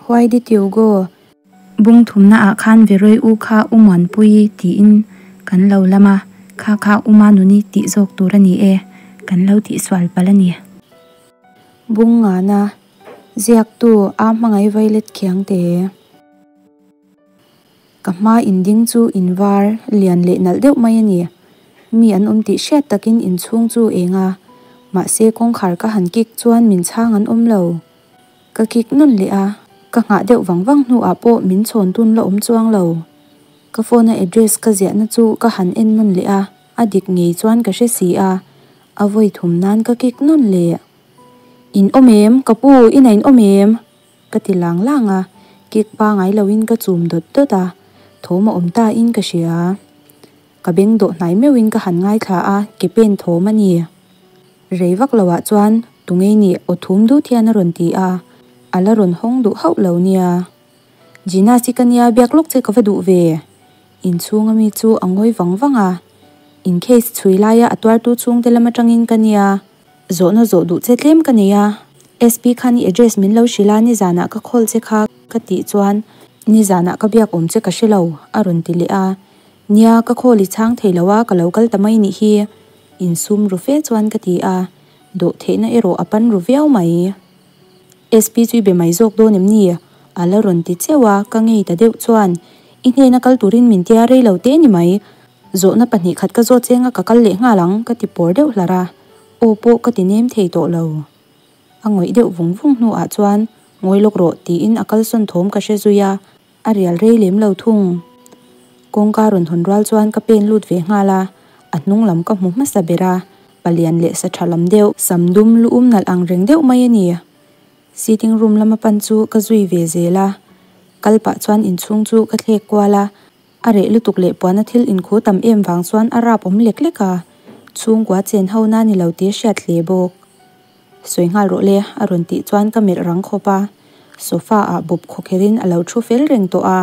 Why did you go? Bung thumna ah khan Veroi u kha U Muanpuii tiin kan lo lam a, kha kha U Manuni tih zawk tur a ni e, kan lo tihsual palh a ni. Bung ngana ziaktu a hmangaih violet khiang te. Ka hma in ding chu in var lian leh nalh deuh mai a ni. Mi an awm tih hriat takin inchhung chu eng a, mahse kawngkhar ka han kik chuan min chhang an awm lo. Ka kik nawn leh a, ka nghah deuh vang vang hnuah pawh min chhawn tun la awm chuang lo. Ka phone a address ka ziahna chu ka han en nawn leh a, a dik ngei chuan ka hre si a, a vawi thum nan ka kik nawn leh. In awm em? Ka pu, ina in awm em? Ka ti lang lang a, kik pangai loin ka chum dawt dawt a, thawm a awm ta in ka hria. Ka beng dawh hnai meuhin ka han ngaithla a, ke pen thawm a ni. Rei vak lo ah chuan tungei nih aw thum dut hian a rawn ti a, a la rawn hawng duh hauh lo nia. Gina si ka nia biak lawk che ka va duh ve. Inchhung ami chu a ngawi vang vang a, in case chhui laia a tuartu chhungte lam atangin ka nia. Zawhna zawh duh che tlem ka nei a, SP khan i address min lo hrilh a nizanah ka call che kha ka tih chuan nizanah ka biak awm che ka hre lo a rawn ti leh a, nia ka call i chhang thei lo a ka lo kal ta mai nih hi insum ru fe chuan ka ti a, dawh theihna erawh a pan ru viau mai. SP chu i be mai zawk dawn em ni? A la rawn ti cheuh a, ka ngei ta deuh chuan i hnena kal turin min tia rei lo te ni mai. Zawhna pahnih khat ka zawt cheng a ka kal leh nghal ang ka ti pawr deuh hlar a, aw pawh ka ti nem thei tawh lo. A ngawih deuh vung vung hnuah chuan ngawi lawk rawh tiin a kalsawn thawm ka hre zui a, a rial rei lem lo thung. Kawngka rawn hawn rual chuan ka pen lut ve nghal a, a hnung lam ka hmu hmasa ber a, palian leh sa tha lam deuh, sam dum lu um nalh ang reng deuh mai a ni. Sitting room lama pan chu ka zui ve zel a, kal pah chuan inchhung chu ka thlek kual a, A reh lutuk leh puana thil inkhu tam em vang chuan a rap awm lek lek a, chhungkua chen ho na ni lo tih a hriat hle bawk. Sawi nghal rawh le, a rawn tih chuan ka melh rang khawp a. Sofa ah bawp khawkherh in a lo thu fel reng tawh a,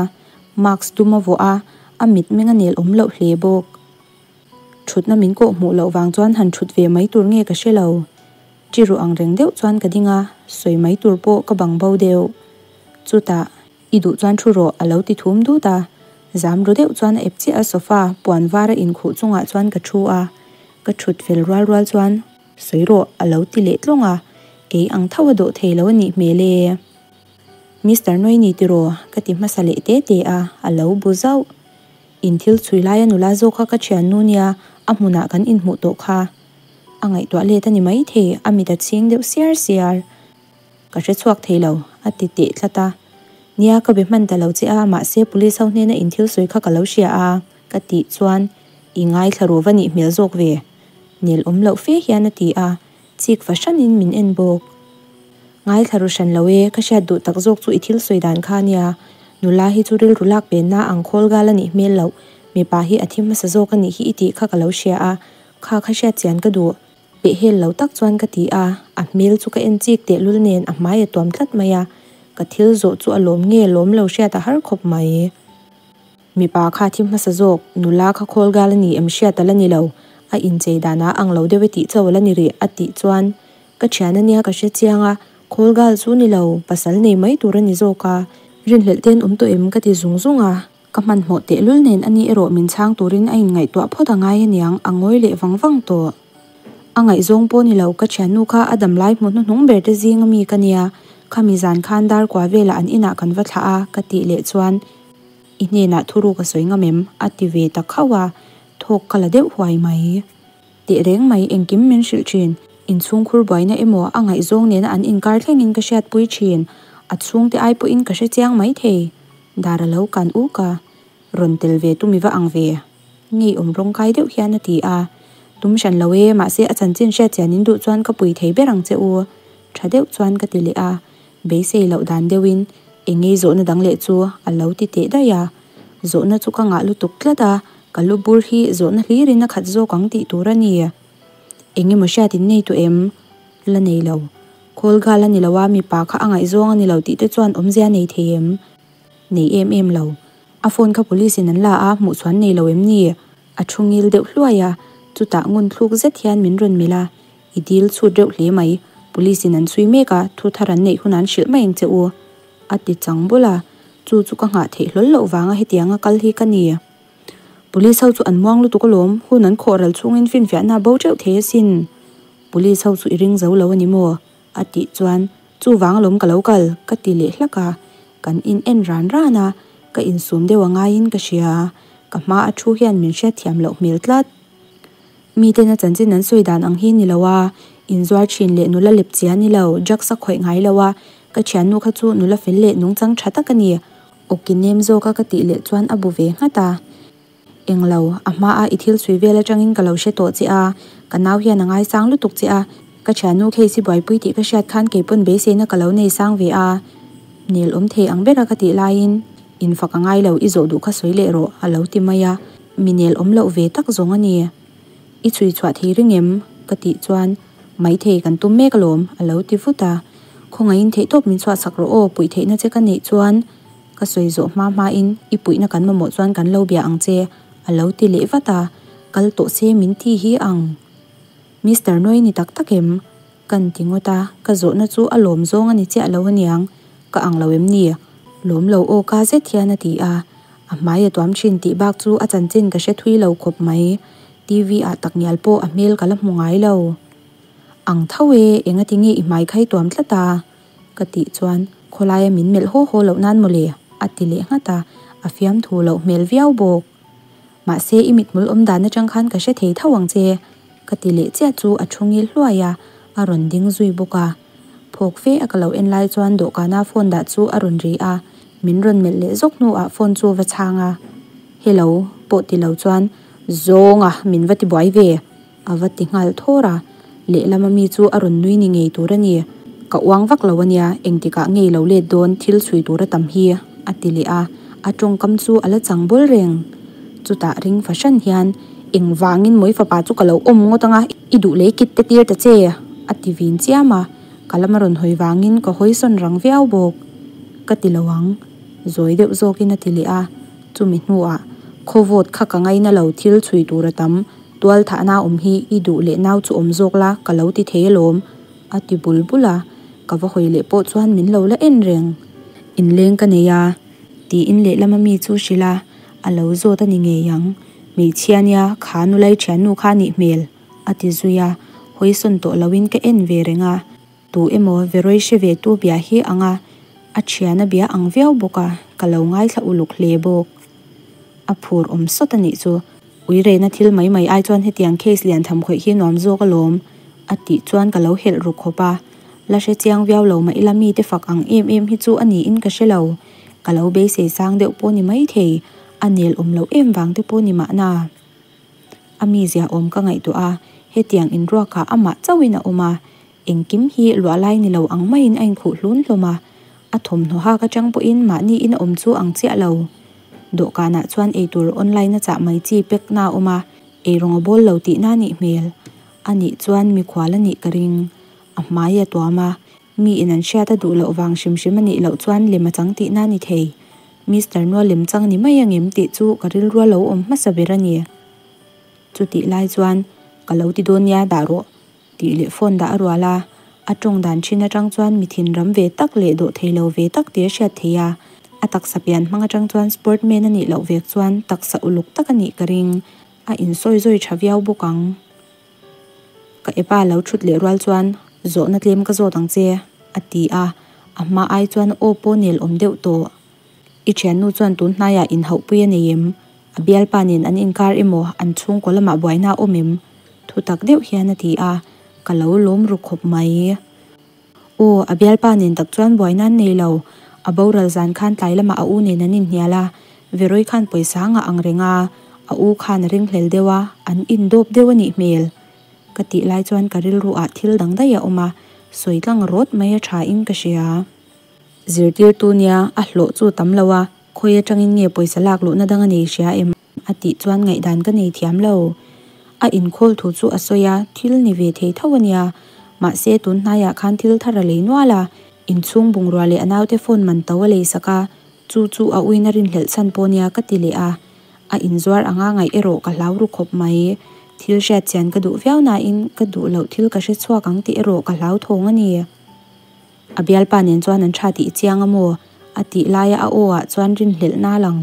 mask dum a vuah a, a mitmeng a nel awm loh hle bawk. Thutna min kawh hmuh loh vang chuan han thut ve mai tur nge ka hre lo. Chi ruh ang reng deuh chuan ka ding a, sawi mai tur pawh ka bang bo deuh. Chutah. I duh chuan thu rawh, a lo ti thum dut a. Zam ru deuh chuan a ep chiah a sofa puan var a inkhuh chungah chuan ka thu a. Ka thut fel rual rual chuan, Sawi rawh, a lo ti leh tlawng a. Kei ang tho a dawh thei lo a nih hmel e. Mister Noini tiraw? ka ti hmasa leh te te a, a lo bu zauh. In thil chhui laia nula zawk kha ka thiannu nia, a hmunah kan inhmuh tawh kha. A ngaihtuah let a ni maithei, a mit a chhing deuh siar siar. Ka hre chhuak thei lo, a ti teh tlat a. Nia, ka be hman ta lo che a, mahse police ho hnena in thil sawi kha ka lo hria a, ka tih chuan i ngaithla ru va nih hmel zawk ve. Nel awm loh fe hian a ti a, chik fahranin min en bawk. Ngaithla ru hran lo e, ka hriat duh tak zawk chu i thil sawi dan kha nia. Nula hi chu rilru lak penna ang khawl gal a nih hmel loh, mipa hi a thi hmasa zawk a nih hi i tih kha ka lo hria a, kha kha hriat chian ka duh. Pehhel lo tak chuan ka ti a, a hmel chu ka en chik tehlul nen a hmai a tuam tlat mai a, ka thil zawh chu a lawm nge lawm lo hriat a har khawp mai. Mipa kha thi hmasa zawk, nula kha khawl gal a ni em hriat a la ni lo, a inchei dan a ang lo deuh e tih chauh a la ni rih a tih chuan ka thian a nia ka hre chiang a, khawl gal chu ni lo, pasal nei mai tur a ni zawk a, rinhlelh te an awm tawh em ka ti zung zung a. Ka hmanhmawh tehlul nen ani erawh min chhang turin a inngaihtuah phawt a ngai aniang, a ngawi leh vang vang tawh. A ngaihzawng pawh ni lo, ka thiannu kha a damlai hmu hnuhnung ber te zing ami ka nia, khami zan khan dar kua velah an inah kan va thlah a, ka tih leh chuan i hnenah thuruk a sawi ngam em? a ti ve ta khauh a, thawk ka la deuh huai mai. Teh reng mai, engkim min hrilh thin. Inchhungkhur buaina emaw a ngaihzawng nena an inkar thlengin ka hriatpui thin, a chhungte ai pawhin ka hrechiang maithei. Dar a lo kan uk a, rawn tel ve tum i va ang ve. Ngeiawm rawng kai deuh hian a ti a, Tum hran lo e, mahse a chanchin hriat chian in duh chuan ka pui thei ber ang che u. Tha deuh chuan ka ti leh a, beisei loh dan deuhin eng ngei zawhna dang leh chu a lo ti teh daih a. Zawhna chu ka ngah lutuk tlat a, ka lu bur hi zawhna hlirin a khat zawk ang tih tur a ni. Eng emaw hriat in nei tawh em? La nei lo. Khawl gal a ni lo a, mipa kha a ngaihzawng a ni lo tih te chuan awmzia nei thei em? Nei em em lo. A phone kha police in an la a, hmuh chuan nei lo em ni? A thu ngil deuh hluai a, chutah ngun thluk zet hian min rawn melh a, I dil chhut reuh hle mai. Police in an chhui mek a, thu thar an neih hunah an hrilh mai ang che u. A ti chang bul a, chu chu ka nghah theih hlawl loh vanga hetianga kal hi ka ni. Police ho chu an muang lutuk alawm, hun an khawh ral chhungin finfiahna a bo teuh thei asin. Police ho chu i ring zo lo a ni maw? A tih chuan, Chuvang alawm ka lo kal, ka ti leh hlak a. Kan in en ran ran a, ka insum deuh a ngaiin ka hria. Ka hma a thu hian min hriatthiam loh hmel tlat. Miten a chanchin an sawi dan ang hi ni lo a, inzuar thin leh nula lep chia ni lo, drugs a khawih ngai lo a, ka thiannu kha chu nula fel leh nungchang tha tak a ni. Awki nem zawk a ka tih leh chuan a bu ve nghat a. Englo, a hma a i thil chhui vel atangin ka lo hre tawh che a, ka nau hian a ngaisang lutuk che a, ka thiannu case i buaipui tih ka hriat khan keipawn beiseina ka lo nei sang ve a, nel awm thei ang ber a ka tih laiin infak a ngai lo i zawh duh kha sawi leh rawh a lo ti mai a, mi nel awm loh ve tak zawng a ni. I chhui chhuah thei ring em? ka tih chuan maithei kan tum mek alawm a lo ti vut a, khawngaihin theihtawp min chhuah sak rawh aw puih theihna che ka neih chuan Ka sawi zawh hma hmain i puihna kan mamawh chuan kan lo bia ang che, a lo ti leh vat a, kal tawh se min ti hi ang. Mister Noi ni tak tak em? Kan ti ngawt a, ka zawhna chu a lawm zawng a ni chiah lo aniang, ka ang lo em ni? Lawm lo aw ka zet hian a ti a, a hmai a tuam thin tih bak chu a chanchin ka hre thui lo khawp mai, TV ah takngial pawh a hmel ka la hmu ngai lo. Ang tho e, engati nge i hmai kha i tuam tlat a? Ka tih chuan khawlaia min melh haw haw loh nan mawle a ti leh nghat a, a fiamthu loh hmel viau bawk. Mahse i mithmul awm dan atang khan ka hre thei tho ang che ka ti leh chiah chu a thu ngil hluai a, a rawn ding zui bawk a. Phawk fe a ka lo en lai chuan dawhkana phone dah chu a rawn ri a, min rawn melh leh zawk hnuah phone chu va chhang a. Hello pawh ti lo chuan Zawnga min va ti buai ve. A va ti nghal thawr a, lehlama mi chu a rawn nui ni ngei tur a ni. Ka uang vak lo a nia, engtikah ngei lo let dawn thil chhui tur a tam hi, a ti leh a, a tawngkam chu a la chang bawl reng. Chutah ring fahran hian, Engvangin mawi fapa chu ka lo awm ngawt ang a, i duh lei kit te tir ta che, a ti vin chiam a, ka lama rawn hawi vangin ka hawi sawn rang viau bawk. Ka ti lo ang, zawi deuh zawkin a ti leh a, chumi hnuah, Khawvawt kha ka ngaina lo thil chhui tur a tam, Tual thahna awm hi i duh leh nau chu awm zawk la ka lo ti thei alawm, a ti bul bul a, ka va hawi leh pawh chuan min lo la en reng. Inleng ka nei a, tiin lehlama mi chu hrilh a, a lo zawt a ni ngei ang. Hmeichhia nia, kha nulai thiannu kha a nih hmel, a ti zui a, hawi sawn tawh loin ka en ve reng a. Tu emaw Veroy hre ve tu bia hi ang a, a thian a bia ang viau bawk a, ka lo ngaithla uluk hle bawk. A phur awm sawt a nih chu. Ui rehna thil mai mai ai chuan hetiang case lian tham khawih hi nuam zawk alawm, a tih chuan ka lo helh ru khawp a. La hre chiang viau lo mah ila mite fak ang em em hi chu a niin ka hre lo. Ka lo beisei sang deuh pawh ni maithei, a nel awm loh em vang te pawh ni mahna. A mizia awm ka ngaihtuah a, hetiang inruakah amah chauhin a awm a, engkim hi luah lai ni lo ang maiin a inkhuh hlun hlawm a, a thawmhnaw hak atang pawhin mahni in a awm chu ang chiah lo. Dawhkanah chuan eitur online a chah mai chi pekna a awm a, eirawng a bawl lo tihna a nih hmel. A nih chuan mikhual a nih ka ring. A hmai a tuam a, Mi in an hriat a duh loh vang hrim hrim a nih loh chuan lem a chang tihna a ni thei. Mister Nua lem chang ni mai angem tih chu ka rilrua lo awm hmasa ber a ni. Chutih lai chuan, Ka lo ti dawn nia dah rawh tih leh phone dah a rual a. A tawng dan thin atang chuan mi thinram ve tak leh dawh thei lo ve tak tih a hriat theih a. A taksa pian hmang atang chuan sportman a nih loh vek chuan taksa uluk tak a nih ka ring. A insawi zawi tha viau bawk ang. Ka epa lo thut leh rual chuan zawhna tlem ka zawt ang che, a ti a, a hma ai chuan aw pawh nel awm deuh tawh. I thiannu chuan tun hnaiah inhauhpui a nei em? A bialpa nen an inkar emaw an chhungkaw lamah buaina a awm em? Thutak deuh hian a ti a, ka lo lawm ru khawp mai. Aw, a bialpa nen tak chuan buaina an nei lo. A boral zan khan tlai lamah a u nen an inhnial a, Veroi khan pawisa a ngah ang reng a, a u khan a ringhlel deuh a, an indawp deuh a nih hmel. Ka tih lai chuan ka rilru ah thil dang daih a awm a, sawi tlang rawt mai a tha in ka hria. Zirtirtu nia, a hlawh chu tam lo a, khawi atangin nge pawisa lak luhna dang a nei hria em? A tih chuan ngaihdan ka nei thiam lo. A inkhawl thu chu a sawi a, thil ni ve thei tho a nia. Mahse, tun hnaiah khan thil thar a lei nual a, inchhung bungrua leh a naute phone man to a lei sak a, chu chu a uina rinhlelh chhan pawh nia ka ti leh a. A inzuar anga ngaih erawh ka hlau ru khawp mai. Thil hriat chian ka duh viau nain ka duh loh thil ka hre chhuak ang tih erawh ka hlau thawng a ni. A bialpa nen chuan an tha tih i chiang a maw? A tih laia a aw ah chuan rinhlelhna a lang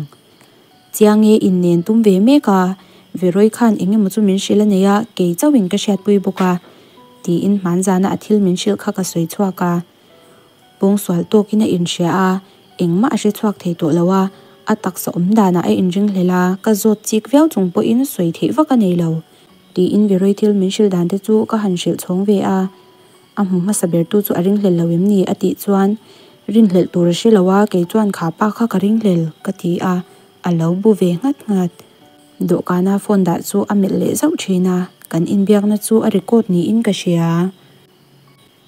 chiang e, in nen tum ve mek a, Veroi khan eng emaw chu min hrilh a nei a, kei chauhin ka hriatpui bawk a, tiin hmanzana a thil min hrilh kha ka sawi chhuak a. Pawngsual tawkin a inhria a, engmah a hre chhuak thei tawh lo a, a taksa awm danah a inringhlel a, ka zawt chik viau chung pawhin sawi theih vak a nei lo, tiin Veroi thil min hrilh dan te chu ka han hrilh chhawng ve a. A hmu hmasa bertu chu a ringhlel lo em ni? a tih chuan, Rinhlelh tur a hre lo a, kei chuan kha pa kha ka ringhlel, ka ti a, a lo bu ve nghat nghat. Dawhkana phone dah chu a melh leh zauh thin a, kan inbiakna chu a record niin ka hria.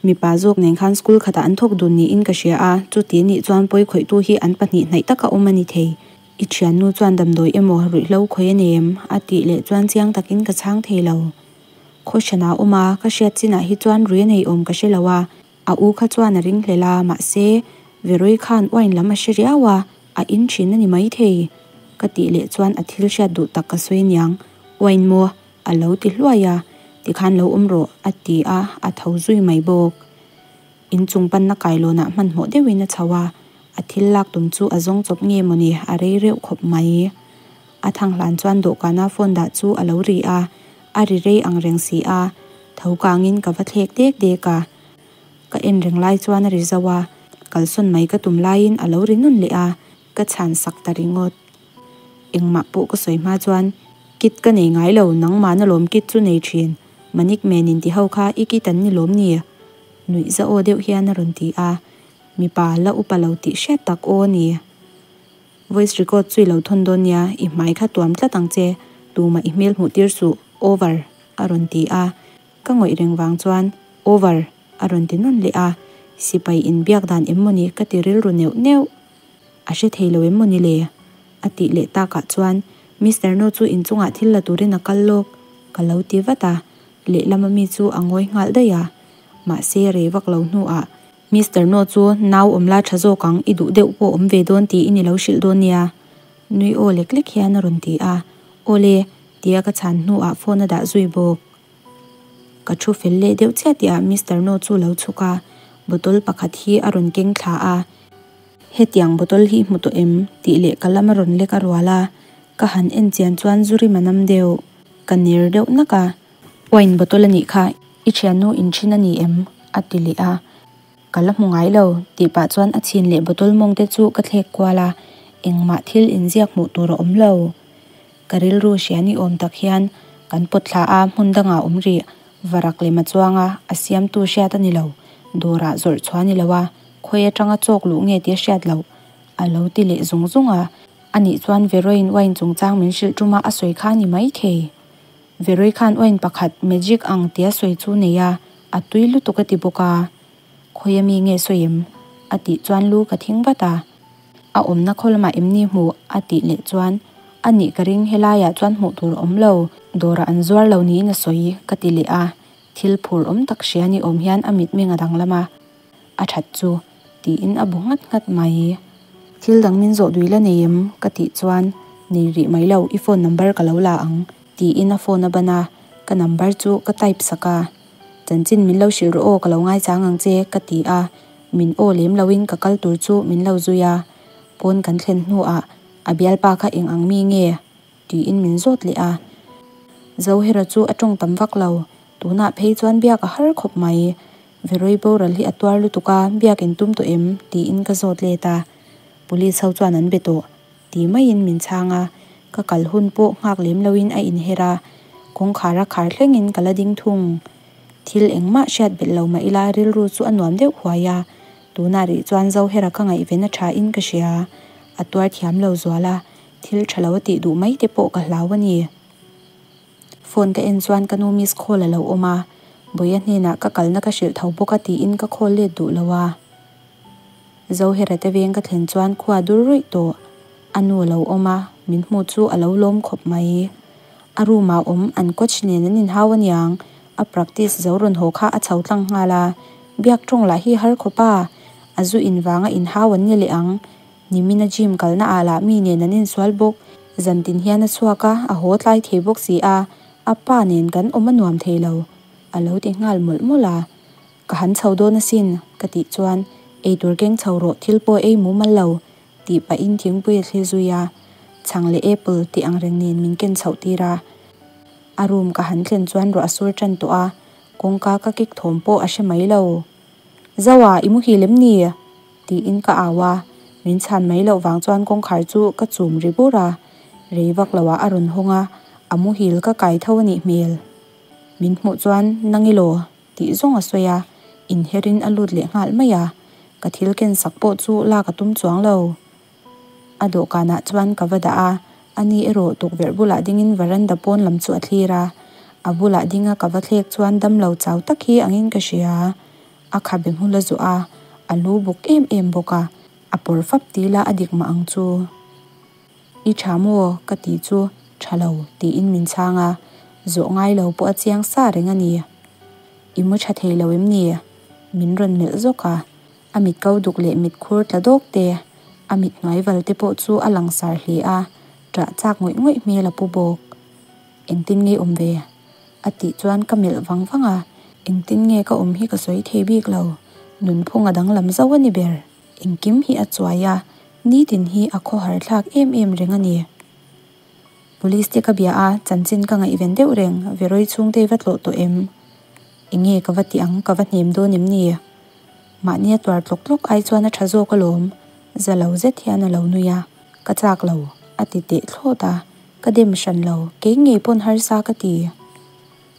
Mipa zawk nen khan school khatah an thawk dun niin ka hria a, chuti nih chuan pawi khawihtu hi an pahnih hnaih taka awm a ni thei. I thiannu chuan damdawi emaw ruihhlo khawi a nei em? a tih leh chuan chiang takin ka chhang thei lo. Khaw hranah a awm a, ka hriat chinah hi chuan rui a nei awm ka hre lo a, a u kha chuan a ring hlel a, mahse, Veroi khan wine lam a hre riau a, a in thin a ni maithei. Ka tih leh chuan a thil hriat duh tak ka sawi aniang, Wine maw? a lo ti hluai a, tikhan lo awm rawh, a ti a, a tho zui mai bawk. Inchung panna kailawnah hmanhmawh deuhin a chho a, a thil lak tum chu a zawng chawp nge mawni, a rei reuh khawp mai. A thang hlan chuan dawhkana phone dah chu a lo ri a, a ri rei ang reng si a, tho kangin ka va thlek dek dek a. Ka en reng lai chuan a ri zauh a, kalsawn mai ka tum laiin a lo ri nawn leh a, ka chhan sak ta ringawt. Engmah pawh ka sawi hma chuan, Kit ka nei ngai lo, nangmahna lawm kit chu nei thin, Manik men in ti ho kha i kit an ni lawm ni? Nuih za aw deuh hian a rawn ti a, mipa la upa lo tih hriat tak aw a ni. Voice record chu i lo thawn dawn nia, i hmai kha tuam tlat ang che, tumah i hmel hmuh tir suh, over, a rawn ti a. Ka ngawih reng vang chuan, over, a rawn ti nawn leh a, sipai inbiak dan em mawni ka ti rilru neuh neuh. A hre thei lo em mawni le? A tih leh takah chuan, Mister No chu inchungah thil la turin a kal lawk, ka lo ti vat a, lehlama mi chu a ngawi nghal daih a. Mahse rei vak lo hnuah Mister No chu nau awm la tha zawk ang, i duh deuh pawh awm ve dawn tiin i lo hrilh dawn nia. Nui aw lek lek hian a rawn ti a, Awle, tia ka chhan hnuah phone a dah zui bawk. Ka thu fel leh deuh chiah tihah Mister No chu lo chhuk a, bottle pakhat hi a rawn keng thla a. Hetiang bottle hi hmu tawh em? tih leh ka lam a rawn lek a rual a, ka han en chian chuan zu rim a nam deuh. Ka ner deuh nak a. Wine bottle a nih kha, i thiannu inthin a ni em? a ti leh a. Ka la hmu ngai lo, tih pah chuan a chhin leh bottle mawng te chu ka thlek kual a, engmah thil inziak hmuh tur a awm lo. Ka rilru hria ni awm tak hian kan pawt thla a, hmun dangah awm rih, varak lem a chuang a, a siamtu hriat a ni lo, dawrah zawrh chhuah a ni lo a, khawi atanga chawk luh nge tih a hriat loh, a lo ti leh zung zung a. Anih chuan Veroin wine chungchang min hrilh ṭuma a sawi kha a ni maithei. Veroi khan wine pakhat magic ang tia sawi chu nei a, a tui lutuk a ti bawk a. Khawi ami nge sawi em? a tih chuan lu ka thing vat a. A awmna khaw lamah em ni hmuh? a tih leh chuan, A nih ka ring, helaiah chuan hmuh tur a awm lo, dawrah an zuar lo niin a sawi, ka ti leh a. Thil phur awm tak hria ni awm hian a mitmeng a danglam a. A that chu, tiin a bu nghat nghat mai. Thil dang min zawh dui la nei em? ka tih chuan, Nei rih mai lo, i phone number ka lo la ang, tiin a phone a ban a, ka number chu ka type sak a. Chanchin min lo hrilh rawh aw, ka lo ngaichang ang che, ka ti a, min aw lem loin ka kal tur chu min lo zui a. Pawn kan thlen hnuah, A bialpa kha eng ang mi nge? tiin min zawt leh a. Zohera chu a tawng tam vak lo, tunah phei chuan biak a har khawp mai. Veroi boral hi a tuar lutuk a, biak in tum tawh em? tiin ka zawt let a. Police ho chuan an be tawh ti maiin min chhang a, ka kal hun pawh nghak lem loin a inher a, kawngkhar a khar thlengin ka la ding thung. Thil engmah hriat belh lo mah ila rilru chu a nuam deuh huai a, tunah rih chuan Zohera ka ngaihven a tha in ka hria. A tuar thiam lo zual a, thil tha lo a tih duh mai te pawh ka hlau a ni. Phone ka en chuan ka nu miss call a lo awm a, Bawia hnenah ka kalna ka hrilh tho bawk a tiin ka call let duh lo a. Zohera te veng ka thlen chuan khua dur ruih tawh. A nu a lo awm a, min hmuh chu a lo lawm khawp mai. A room ah awm an coach nen an inhau aniang, a practice zo rawn haw kha a chho tlang nghal a, biak tawng lah hi har khawp a, a zu in vanga inhau an ni leh ang. Nimina gym kalna ah lah mi nen an insual bawk. Zantin hian a chhuak a, a haw tlai thei bawk si a, a pa nen kan awm a nuam thei lo, a lo ti nghal mawlh mawlh a. Ka han chho dawn asin, ka tih chuan, Eitur keng chho rawh thil pawh ei mumal lo tih pahin thingpui a thli zui a, chhang leh apple tih ang reng nen min ken chhoh tir a. A room ka han thlen chuan ruah a sur tan tawh a, kawngka ka kik thawm pawh a hre mai lo. Zoa, i muhil em ni? tiin ka au a, min chhan mai loh vang chuan kawngkhar chu ka chum ri bur a, rei vak loah a rawn hawng a, a muhil ka kai tho a nih hmel. Min hmuh chuan, Nang i law? tih zawng a sawi a, inherin a lut leh nghal mai a, ka thil ken sak pawh chu lak a tum chuang lo. A dawhkanah chuan ka va dah a, ani erawh tukverh bulah dingin varanda pawn lam chu a thlir a, a bulah dinga ka va thlek chuan damlo chau tak hi angin ka hria. A khabe hmul a zuah a, a lu buk em em bawk a, a pawr fap ti ila a dik mah ang chu. I tha maw? ka ti chu tha lo tiin min chhang a, zawh ngai lo pawh a chiang sa reng a ni. I mu tha thei lo em ni? Min rawn melh zawk a, a mit ko duk leh mit khur tla dawk te, a mit hnuai val te pawh chu a langsar hle a, ṭah chak ngawih ngawih hmel a pu bawk. Engtin nge awm ve? A tih chuan ka melh vang vang a, engtin nge ka awm hi ka sawi thei bik lo, nunphung a danglam zo a ni ber. Engkim hi a chuai a, nitin hi a khawhar thlak em em reng a ni. Police te ka bia a, chanchin ka ngaihven deuh reng, Veroi chhungte va tlawh tawh em? Enge ka va ti ang, ka va hnem dawn em ni? Mahni a tuar tlawk tlawk ai chuan a tha zawk alawm, za lo zet hian a lo nui a, ka chak lo, a ti teh thlawt a, ka dem hran lo, kei ngei pawn harsa ka ti.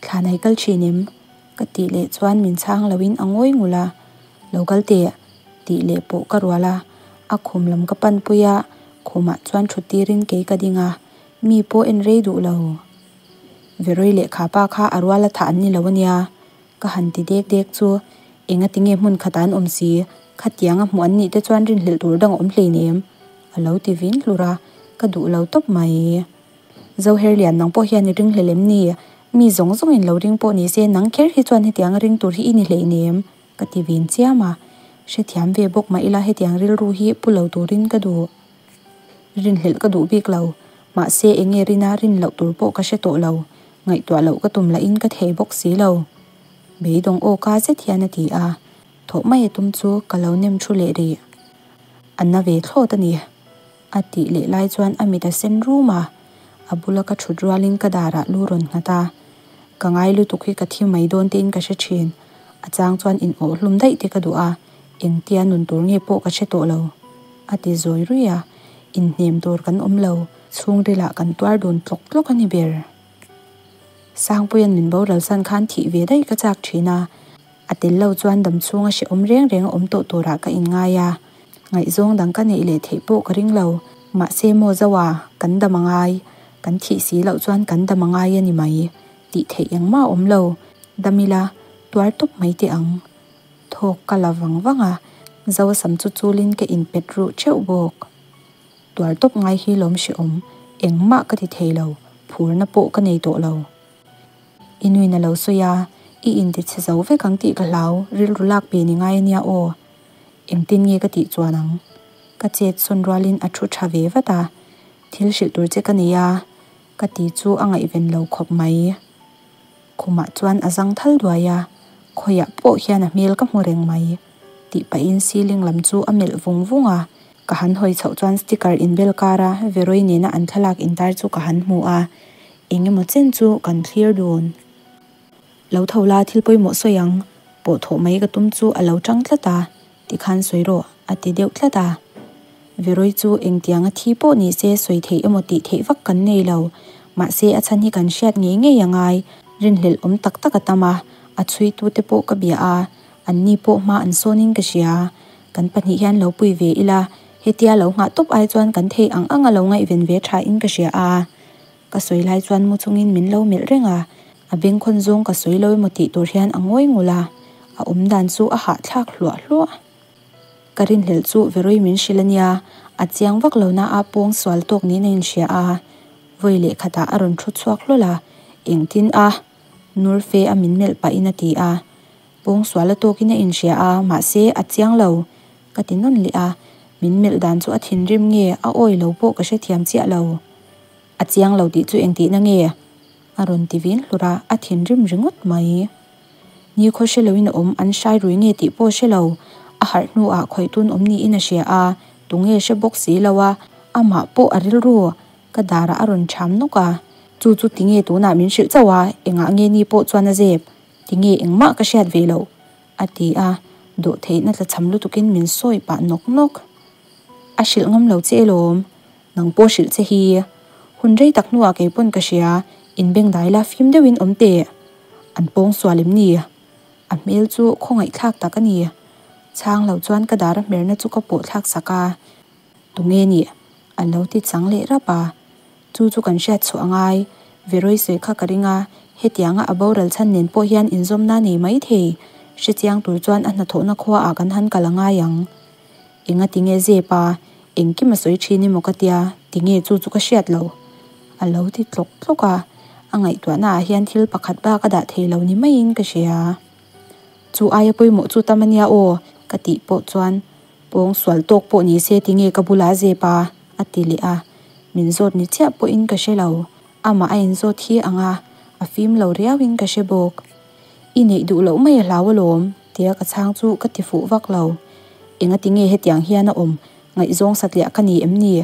Thlan ai kal thin em? Ka tih leh chuan min chhang loin a ngawi ngul a, Lo kal teh, tih leh pawh ka rual a, a khum lam ka pan pui a, khumah chuan thut tirin kei ka ding a, mi pawh en rei duh lo. Veroi lehkha pa kha a rual a thah an ni lo ania, ka han ti dek dek chu engati nge hmun khatah an awm si, khatiang a hmuh an nih te chuan rinhlelh tur dang a awm hleinem, a lo ti vin hlur a, ka duh lo tawp mai. Zoherlian nang pawh hian i ringhlel em ni? Mi zawng zawng in lo ring pawh ni se nang kher hi chuan hetiang ring tur hi i ni hleinem ka ti vin chiam a. Hrethiam ve bawk mah ila hetiang rilru hi pu lo turin ka duh. Rinhlelh ka duh bik lo. Mahse enge rina rin loh tur pawh ka hre tawh lo. Ngaihtuah loh ka tum lahin ka thei bawk si lo. Beidawng aw ka zet hian a ti a. Thawh mai a tum chu ka lo nem thu leh rih. A na ve thlawt a ni. A tih leh lai chuan a mit a sen rum a, a bula ka thut rualin ka darah lu rawn nghat a. Ka ngai lutuk hi ka thi mai dawn tein ka hre thin. A chang chuan in awh hlum daih te ka duh a, engtia nun tur nge pawh ka hre tawh lo. A ti zawi ruih a, inhnem tur kan awm lo, chhungrilah kan tuar dun tlawk tlawk a ni ber. Sangpuia'n min boral san khan thih ve daih ka chak thin a, A tel lo chuan dam chhunga hrehawm reng reng a awm tawh turah ka inngai a, ngaihzawng dang ka neih leh theih pawh ka ring lo. Mahse maw Zoa, kan dam a ngai, kan thih si loh chuan kan dam a ngai a ni mai, tih theih engmah a awm lo. Dam ila, tuar tawp mai teh ang. Thawk ka la vang vang a, Zoa sam chu chulin ka inpet ruh theuh bawk. Tuar tawp ngai hi lawm hrehawm, engmah ka ti thei lo, phurna pawh ka nei tawh lo. I nuin a lo sawi a, i inti chhe zo vek ang tih ka hlau, rilru lak pe ni ngai ania aw. Engtin nge ka tih chuan ang? Ka chet sawn rualin a thu tha ve vat a, thil hrilh tur che ka nei a, ka ti chu a ngaihven lo khawp mai. Khumah chuan a zang thal duai a, khawiah pawh hian a hmel ka hmu reng mai tih pahin ceiling lam chu a melh vung vung a, Ka han hawi chhoh chuan sticker inbel kara Veroi nena an thlalak intar chu ka han hmu a, eng emaw chen chu kan thlir dun. Lo tho la thil pawimawh sawi ang, pawh thawh mai ka tum chu a lo tang tlat a, tikhan sawi rawh a ti deuh tlat a. Veroi chu engtianga thi pawh ni se sawi theih emaw tih theih vak kan nei lo, mahse a chhan hi kan hriat ngei ngei a ngai, rinhlelh awm tak tak a tam a, a chhuitute pawh ka bia a, anni pawh hma an sawnin ka hria. Kan pahnih hian lo pui ve ila, hetia lo nghah tawp ai chuan kan thei ang ang a lo ngaihven ve tha in ka hria a. Ka sawi lai chuan mu chungin min lo melh reng a, a bengkhawn zawng ka sawi lo emaw tih tur hian a ngawi ngul a, a awmdan chu a hahthlak hluah hluah. Ka rinhlelh chu Veroi min hrilh a nia, a chiang vak lo na a pawng sual tawk niin a inhria a, vawi leh khatah a rawn thu chhuak hlawl a, engtin a nur fe a min melh pahin a ti a. Pawngsual a tawkin a inhria a, mahse a chiang lo ka ti nawn leh a, min melh dan chu a thinrim nge a awi lo pawh ka hrethiam chiah lo. A chiang lo tih chu engtihna nge? A rawn ti vin hlur a, a thinrim ringawt mai. Ni khaw hre loin a awm, an hrai rui nge tih pawh hre lo. A harh hnuah khawih tun awm niin a hria a, tunge hre bawk si lo a, amah pawh a rilru ka darah a rawn cham nawk a. Chu chu tinge tunah min hrilh chauh a, engah nge ni pawh chuan a zep, tinge engmah ka hriat ve loh? a ti a, dawhtheihna tlachham lutukin min sawi pah nawk nawk. A hrilh ngam lo che alawm, nang pawh hrilh che hi. Hun rei tak hnuah kei pawn ka hria, inbengdai la fim deuhin awm teh. An pawng sual em ni? A hmel chu khawngaihthlak tak a ni. Chhang lo chuan ka dar a hmerna chu ka pawh thlak sak a. Tunge nih? A lo ti chang leh rap a. Chu chu kan hriat chhuah a ngai. Veroy sawi kha ka ring a, hetianga a boral chhan nen pawh hian inzawmna nei mai thei. Hrechiang tur chuan a hnathawhna khuaah kan han kal a ngai ang. Enga tinge zep a, engkim a sawi thin emaw ka tia, tinge chu chu ka hriat lo. A lo ti tlawk tlawk a, a ngaihtuahna ah hian thil pakhat bak a dah thei lo ni maiin ka hria. Chu aia pawimawh chu tam ania aw, ka tih pawh chuan pawng sual tawk pawh ni se tinge ka bulah zep a, a ti leh a. Min zawt ni chiah pawhin ka hre lo, amah a inzawt hi ang a, a fim lo riauin ka hre bawk. I neih duh loh mai a hlau alawm, tia ka chhang chu ka ti fuh vak lo. Engati nge hetiang hian a awm? Ngaihzawng satliah ka ni em ni?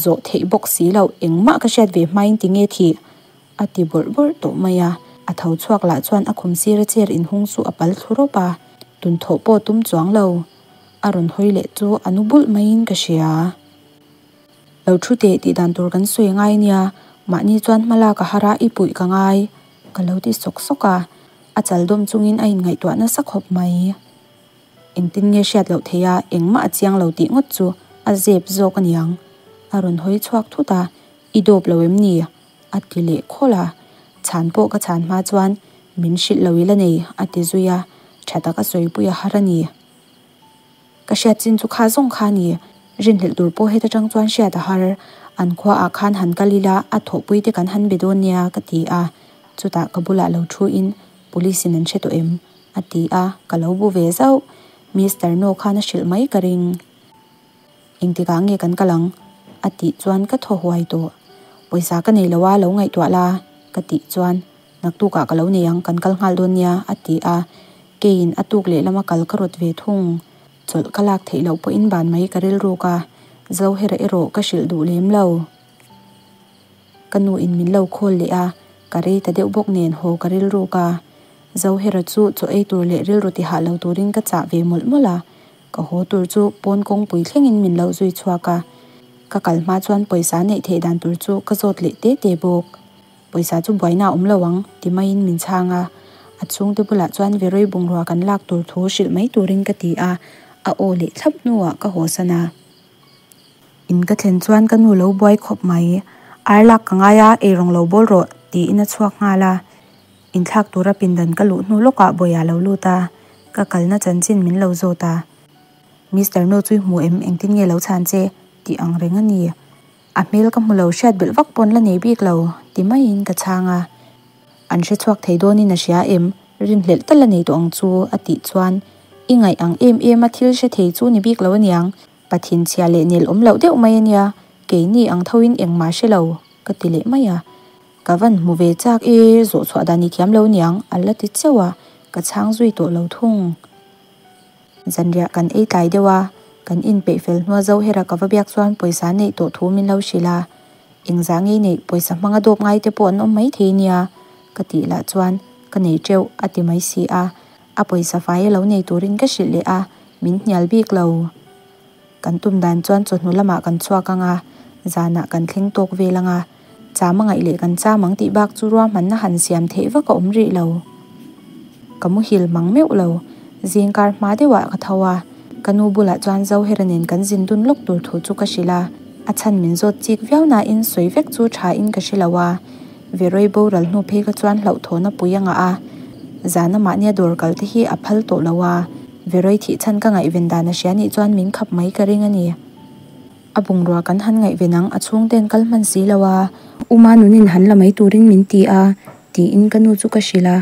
Zawh theih bawk si loh, engmah ka hriat ve hmain ti nge thih? A ti bawrh bawrh tawh mai a. A tho chhuak lah chuan a khum sira chair inhung chu a pal thlu rawp a, tun thawh pawh tum chuang lo. A rawn hawi leh chu a nu bulh maiin ka hria. Lo thu teh tih dan tur kan sawi ngai nia, mahni chuan hma lak a har a, i puih ka ngai, ka lo ti sawk sawk a, a chal dawm chungin a inngaihtuah nasa khawp mai. Engtin nge hriat loh theih a, engmah a chiang lo tih ngawt chu a zep zawk aniang. A rawn hawi chhuak thut a, I dawp lo em ni? a ti leh khawlh a, chhan pawh ka chhan hma chuan min hrilh lo ila nei, a ti zui a, tha taka sawipui a har a ni. Ka hriat chin chu kha zawng kha a ni. Rinhlelh tur pawh heta tang chuan hriat a har. An khua ah khan han kal ila, a thawhpui te kan han be dawn nia ka ti a. Chutah ka bulah lo thu in Police in an hre tawh em? a ti a, ka lo bu ve zauh. Mister No khan a hrilh mai ka ring. Engtikah nge kan kal ang? a tih chuan ka thaw huai tawh. Pawisa ka nei lo a, lo ngaihtuah la ka tih chuan Naktukah ka lo nei ang, kan kal nghal dawn nia a ti a. Keiin a tuk lehlama kal ka rawt ve thung. Chawlh ka lak theih loh pawhin ban mai ka rilruk a, Zohera erawh ka hrilh duh lem lo. Ka nu in min lo call leh a, ka rei ta deuh bawk nen haw ka rilruk a. Zohera chu chaw ei tur leh rilru ti hah lo turin ka chah ve mawlh mawlh a. Ka haw tur chu pawn kawngpui thlengin min lo zui chhuak a, ka kal hma chuan pawisa neih theih dan tur chu ka zawt leh te te bawk. Pawisa chu buaina a awm lo ang, ti maiin min chhang a. A chhungte bulah chuan Veroi bungrua kan lak tur thu hrilh mai turin ka ti a, a aw leh thlap hnuah ka hawsan a. In ka thlen chuan ka nu lo buai khawp mai. Ar lak ka ngai a, eirawng lo bawl rawh, tiin a chhuak nghal a. Inthlak tura pindan ka luh hnu lawkah Bawia lo lut a, ka kalna chanchin min lo zawt a. Mister Nu chu i hmu em, engtin nge lo chhan che? tih ang reng a ni. A hmel ka hmu lo hriat belh vak pawn la nei bik lo, ti maiin ka chhang a. An hre chhuak thei dawnin a hria em? Rinhlelh tal a nei tawh ang chu, a tih chuan i ngaih ang em em a thil hre thei chu ni bik lo aniang, Pathin chhia leh nel awm loh deuh mai ania, keini ang thoin engmah hre lo, ka ti leh mai a. Ka van hmu ve chak e, zawh chhuah dan i thiam lo niang, a la ti cheuh a, ka chhang zui tawh lo thung. Zanriah kan ei tlai deuh a, kan inpeih fel hnua zo hera ka va biak chuan pawisa neih tawh thu min lo hrilh a, engzah ngei neih pawisa hmanga dawp ngai te pawh an awm mai thei nia ka tih lah chuan ka nei teuh a ti mai si a, a pawisa fai a lo nei turin ka hrilh leh a, min hnial bik lo. Kan tum dan chuan chawhnu lamah kan chhuak ang a, zanah kan thleng tawk vel ang a, cham a ngaih leh kan cham ang tih bak chu ruahmanna han siam theih vak a awm rih lo. Ka muhil mang meuh lo, zingkar hma deuhah ka tho a, ka nu bulah chuan Zohera nen kan zin dun lawk tur thu chu ka hrilh a, a chhan min zawt chik viau nain sawi vek chu tha in ka hre lo a, Veroi boral hnu phei kha chuan hlauhthawhna pui a ngah a, zana mahnia dawr kal te hi a phal tawh lo a, Veroi thih chhan ka ngaihven dan a hria nih chuan min khap mai ka ring a ni. A bungrua kan han ngaihven ang, a chhungten kal hman si lo a, Uma nunin han la mai turin min ti a, tiin ka nu chu ka hrilh a.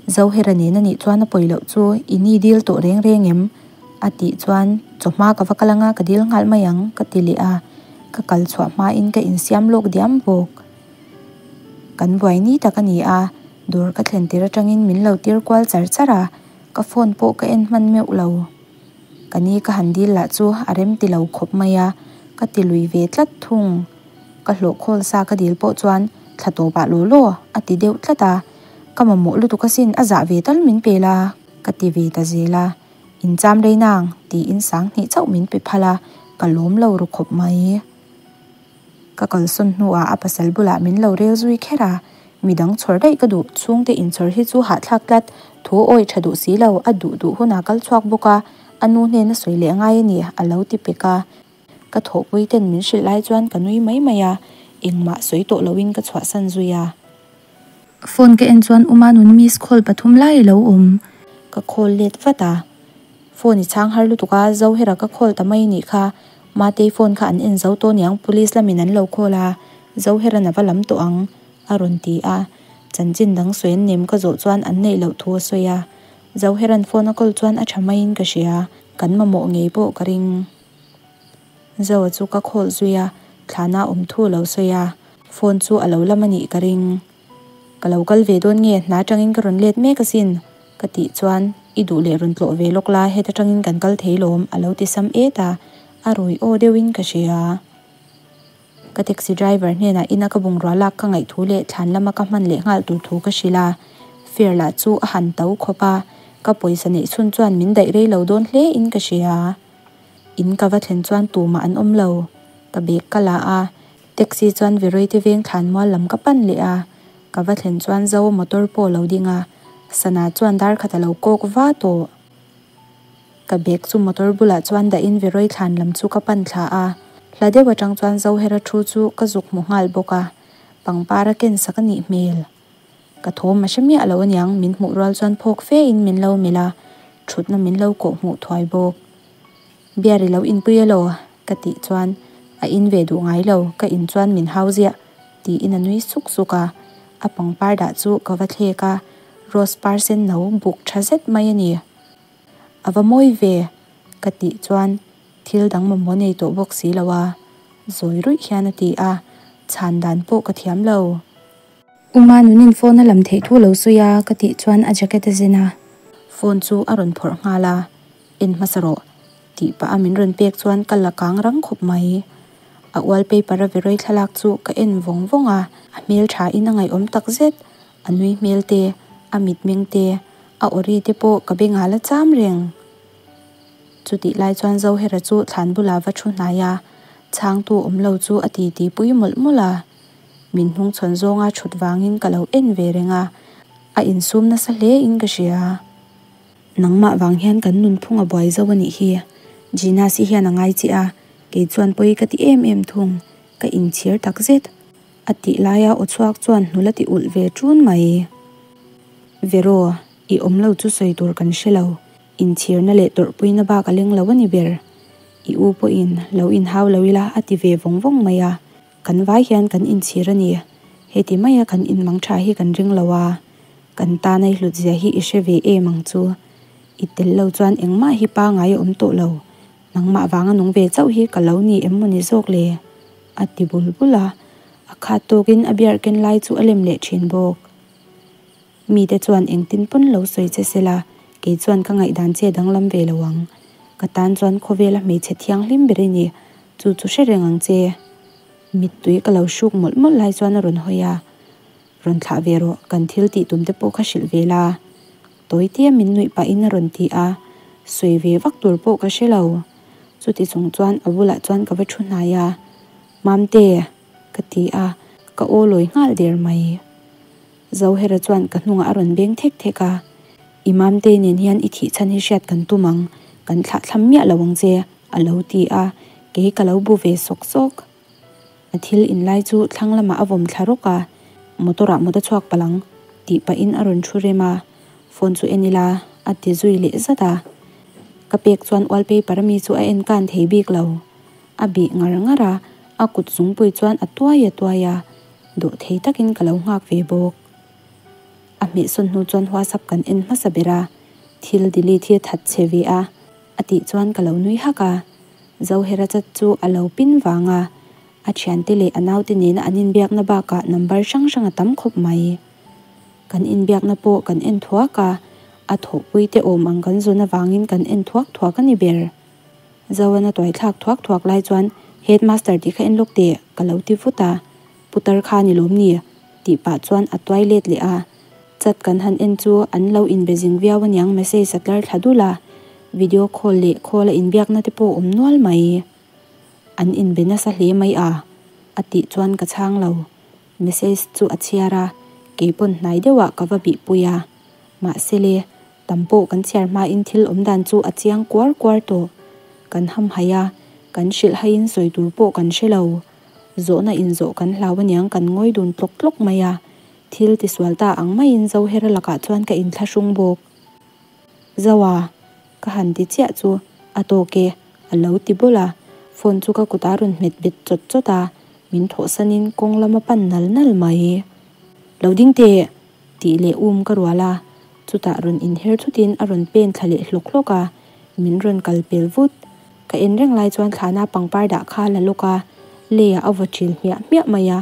Zohera nen a nih chuan a pawi loh chu i ni dil tawh reng reng em? A tih chuan chawhma ka va kal anga ka dil nghal mai ang ka ti leh a, ka kal chhuah hmain ka insiam lawk diam bawk. Kan buai ni tak a ni a, dawr ka thlen tir atangin min lo tir kual char char a, ka phone pawh ka en hman meuh lo. Ka ni ka han dil lah chu a rem ti lo khawp mai a, ka ti lui ve tlat thung. Ka hlawh khawl sa ka dil pawh chuan thla tawpah law law a ti deuh tlat a, ka mamawh lutuk asin a zah ve tal min pe la ka ti ve ta zel a, incham rei nang tiin sanghnih chauh min pe phal a, ka lawm lo ru khawp mai. Ka kalsawn hnuah a pasal bulah min lo rel zui kher a, midang chhawr daih ka duh, chhungte inchhawr hi chu hahthlak tlat, thu awi tha duh si lo, a duh duh hunah kal chhuak bawk a, a nu hnena sawi leh ngai a ni a lo ti pek a. Ka thawhpui ten min hrilh lai chuan ka nui mai mai a, engmah sawi tawh loin ka chhuahsan zui a. Phone ka en chuan Uma nun miss call pathum lai a lo awm. Ka call let vat a. Phone i chhang har lutuk a, Zohera ka call ta mai nih kha. Matei phone kha an en zo tawh niang police lamin an lo call a, Zohera'n a va lam tawh ang a rawn ti a. Chanchin dang sawi an nem ka zawh chuan an neih loh thu a sawi a. Zohera'n phone a call chuan a tha maiin ka hria, kan mamawh ngei pawh ka ring. Zoa chu ka call zui a, thlana awm thu a lo sawi a, phone chu a lo lam a nih ka ring. Ka lo kal ve dawn nge, hna atangin ka rawn let mek asin, ka tih chuan i duh leh rawn tlawh ve lawk la, heta tangin kan kal thei lawm, a lo ti sam et a, a rawi aw deuhin ka hria. Ka taxi driver hnenah ina ka bungrua lak ka ngaih thu leh thlan lama ka hman leh nghal tur thu ka hrilh a, fare lah chu a han to khawp a, ka pawisa neih chhun chuan min daih rei lo dawn hle in ka hria. In ka va thlen chuan tumah an awm lo. Ka bag ka la a, taxi chuan Veroite veng thlan mual lam ka pan leh a. Ka va thlen chuan Zo motor pawh a lo ding a, Sana chuan dar khat a lo kawk va tawh. Ka bag chu motor bulah chuan dahin Veroi thlan lam chu ka pan thla a. Hla deuh atang chuan Zohera thu chu ka zuk hmu nghal bawk a, pangpar a ken sak a nih hmel. Ka thawm a hre miah lo aniang, min hmuh rual chuan phawk fe in min lo melh a, thutna min lo kawh hmuh thuai bawk. Beer i lo inpui elaw? ka tih chuan a in ve duh ngai lo, ka in chuan min hau ziah tiin a nui suk suk a, a pangpar dah chu ka va thlek a, rose par sen no buk tha zet mai a ni. A va mawi ve? ka tih chuan thil dang mamawh nei tawh bawk si lo a, zawi ruih hian a ti a, chhan dan pawh ka thiam lo. Uma nunin phone a lam theih thu lo sawi a ka tih chuan a jacket a zen a. Phone chu a rawn phawrh nghal a, En hmasa rawh tih pah a min rawn pek chuan ka la kang rang khawp mai. A wallpaper a Veroy thlalak chu ka en vawng vawng a, a hmel tha in a ngaihawm tak zet. A nui hmel te, a mitmeng te, a awri te pawh ka bengah la cham reng. Chutih lai chuan Zohera chu thlan bulah va thu hnai a, chhangtu awm lo chu a titi pui mawlh mawlh a. Min hnungchhawn zawnga thut vangin ka lo en ve reng a, a insum nasa hle in ka hria. Nangmah vang hian kan nunphung a buai zo a nih hi. Gina si hian a ngai che a, kei chuan pawi ka ti em em thung, ka inchhir tak zet. A tih laia aw chhuak chuan hnul a ti ulh ve ṭun mai. Vero, i awm lo chu sawi tur kan hre lo. Inchhirna leh tawrhpuina bak a leng lo a ni ber. I u pawhin lo inhau lo ila a ti ve vawng vawng mai a. Kan vai hian kan inchhir a ni. Heti maia kan inmang tha hi kan ring lo a, kan tana i hlut zia hi i hre ve em ang chu. I tel lo chuan engmah hi pangai a awm tawh lo. Nangmah vanga nung ve chauh hi ka lo ni em mawni zawk le? A ti bul bul a, a khat tawkin a beer ken lai chu a lem leh thin bawk. Mite chuan engtin pawn lo sawi che sela, kei chuan ka ngaihdan che danglam ve lo ang. Ka tan chuan khawvela hmeichhe thianghlim ber i ni, chu chu hre reng ang che. Mittui ka lo hruk mawlh mawlh lai chuan a rawn hawi a, Rawn thlah ve rawh, kan thil tih tum te pawh kha hrilh ve la. Tawitia min nuih pahin a rawn ti a, sawi ve vak tur pawh ka hre lo. Chuti chung chuan a bulah chuan ka va thu hnai a, Mamte! ka ti a, ka aw lawi nghal der mai. Zohera chuan ka hnungah a rawn beng thek thek a, I Mamte nen hian i thih chhan hi hriat kan tum ang, kan thlah thlam miah lo ang che, a lo ti a, kei ka lo bu ve sawk sawk. A thil inlai chu thlang lamah a vawm thla rawk a, Motor ah mut a chhuak palh ang, tih pahin a rawn thu rem a, phone chu en ila, a ti zui leh zat a. Ka pek chuan wallpaper ami chu a en kan thei bik lo. A bih ngar ngar a, a kut zungpui chuan a tuai a tuai a, dawh thei takin ka lo nghak ve bawk. A hmehsawn hnu chuan WhatsApp kan en hmasa ber a, thil delete hi a that chhe ve a, a tih chuan ka lo nui hak a. Zohera chat chu a lo pin vang a, a thiante leh a naute nena an inbiakna bakah number hrang hrang a tam khawp mai. Kan inbiakna pawh kan en thuak a, A thawhpui te awm ang kan zawn avangin kan en thuak thuak a ni ber. Zoana tuai thlak thuak thuak lai chuan Headmaster tih kha en lawk teh ka lo ti vut a, Putar kha ni lawm ni? tih pah chuan a tuai let leh a. Chat kan han en chu an lo inbe zing viau aniang message a tlar thla dul a, video call leh call a inbiakna te pawh awm nual mai. An inbe nasa hle mai a, a tih chuan ka chhang lo. Message chu a chhiar a, keipawn hnai deuhah ka va bihpui a. Mahse le, tam pawh kan chhiar hmain thil awm dan chu a chiang kuar kuar tawh. Kan hamhaih a, kan hrilh haiin sawi tur pawh kan hre lo. Zawhna inzawh kan hlau aniang kan ngawi dun tlawk tlawk mai a, thil tisual ta ang maiin Zohera lakah chuan ka inthlahrung bawk. Zoa, ka han ti chiah chu a tawk e, a lo ti bawlh a, phone chu ka kutah a rawn hmet bet chawt chawt a, min thawhsanin kawng lam a pan nal nal mai. Lo ding teh! Tih leh um ka rual a, chutah rawn inher thutin a rawn pen thla leh hlawk hlawk a, min rawn kal pel vut. Ka en reng lai chuan thlana pangpar dah kha la lawk a, leiah a vaw ṭil hmiah hmiah mai a,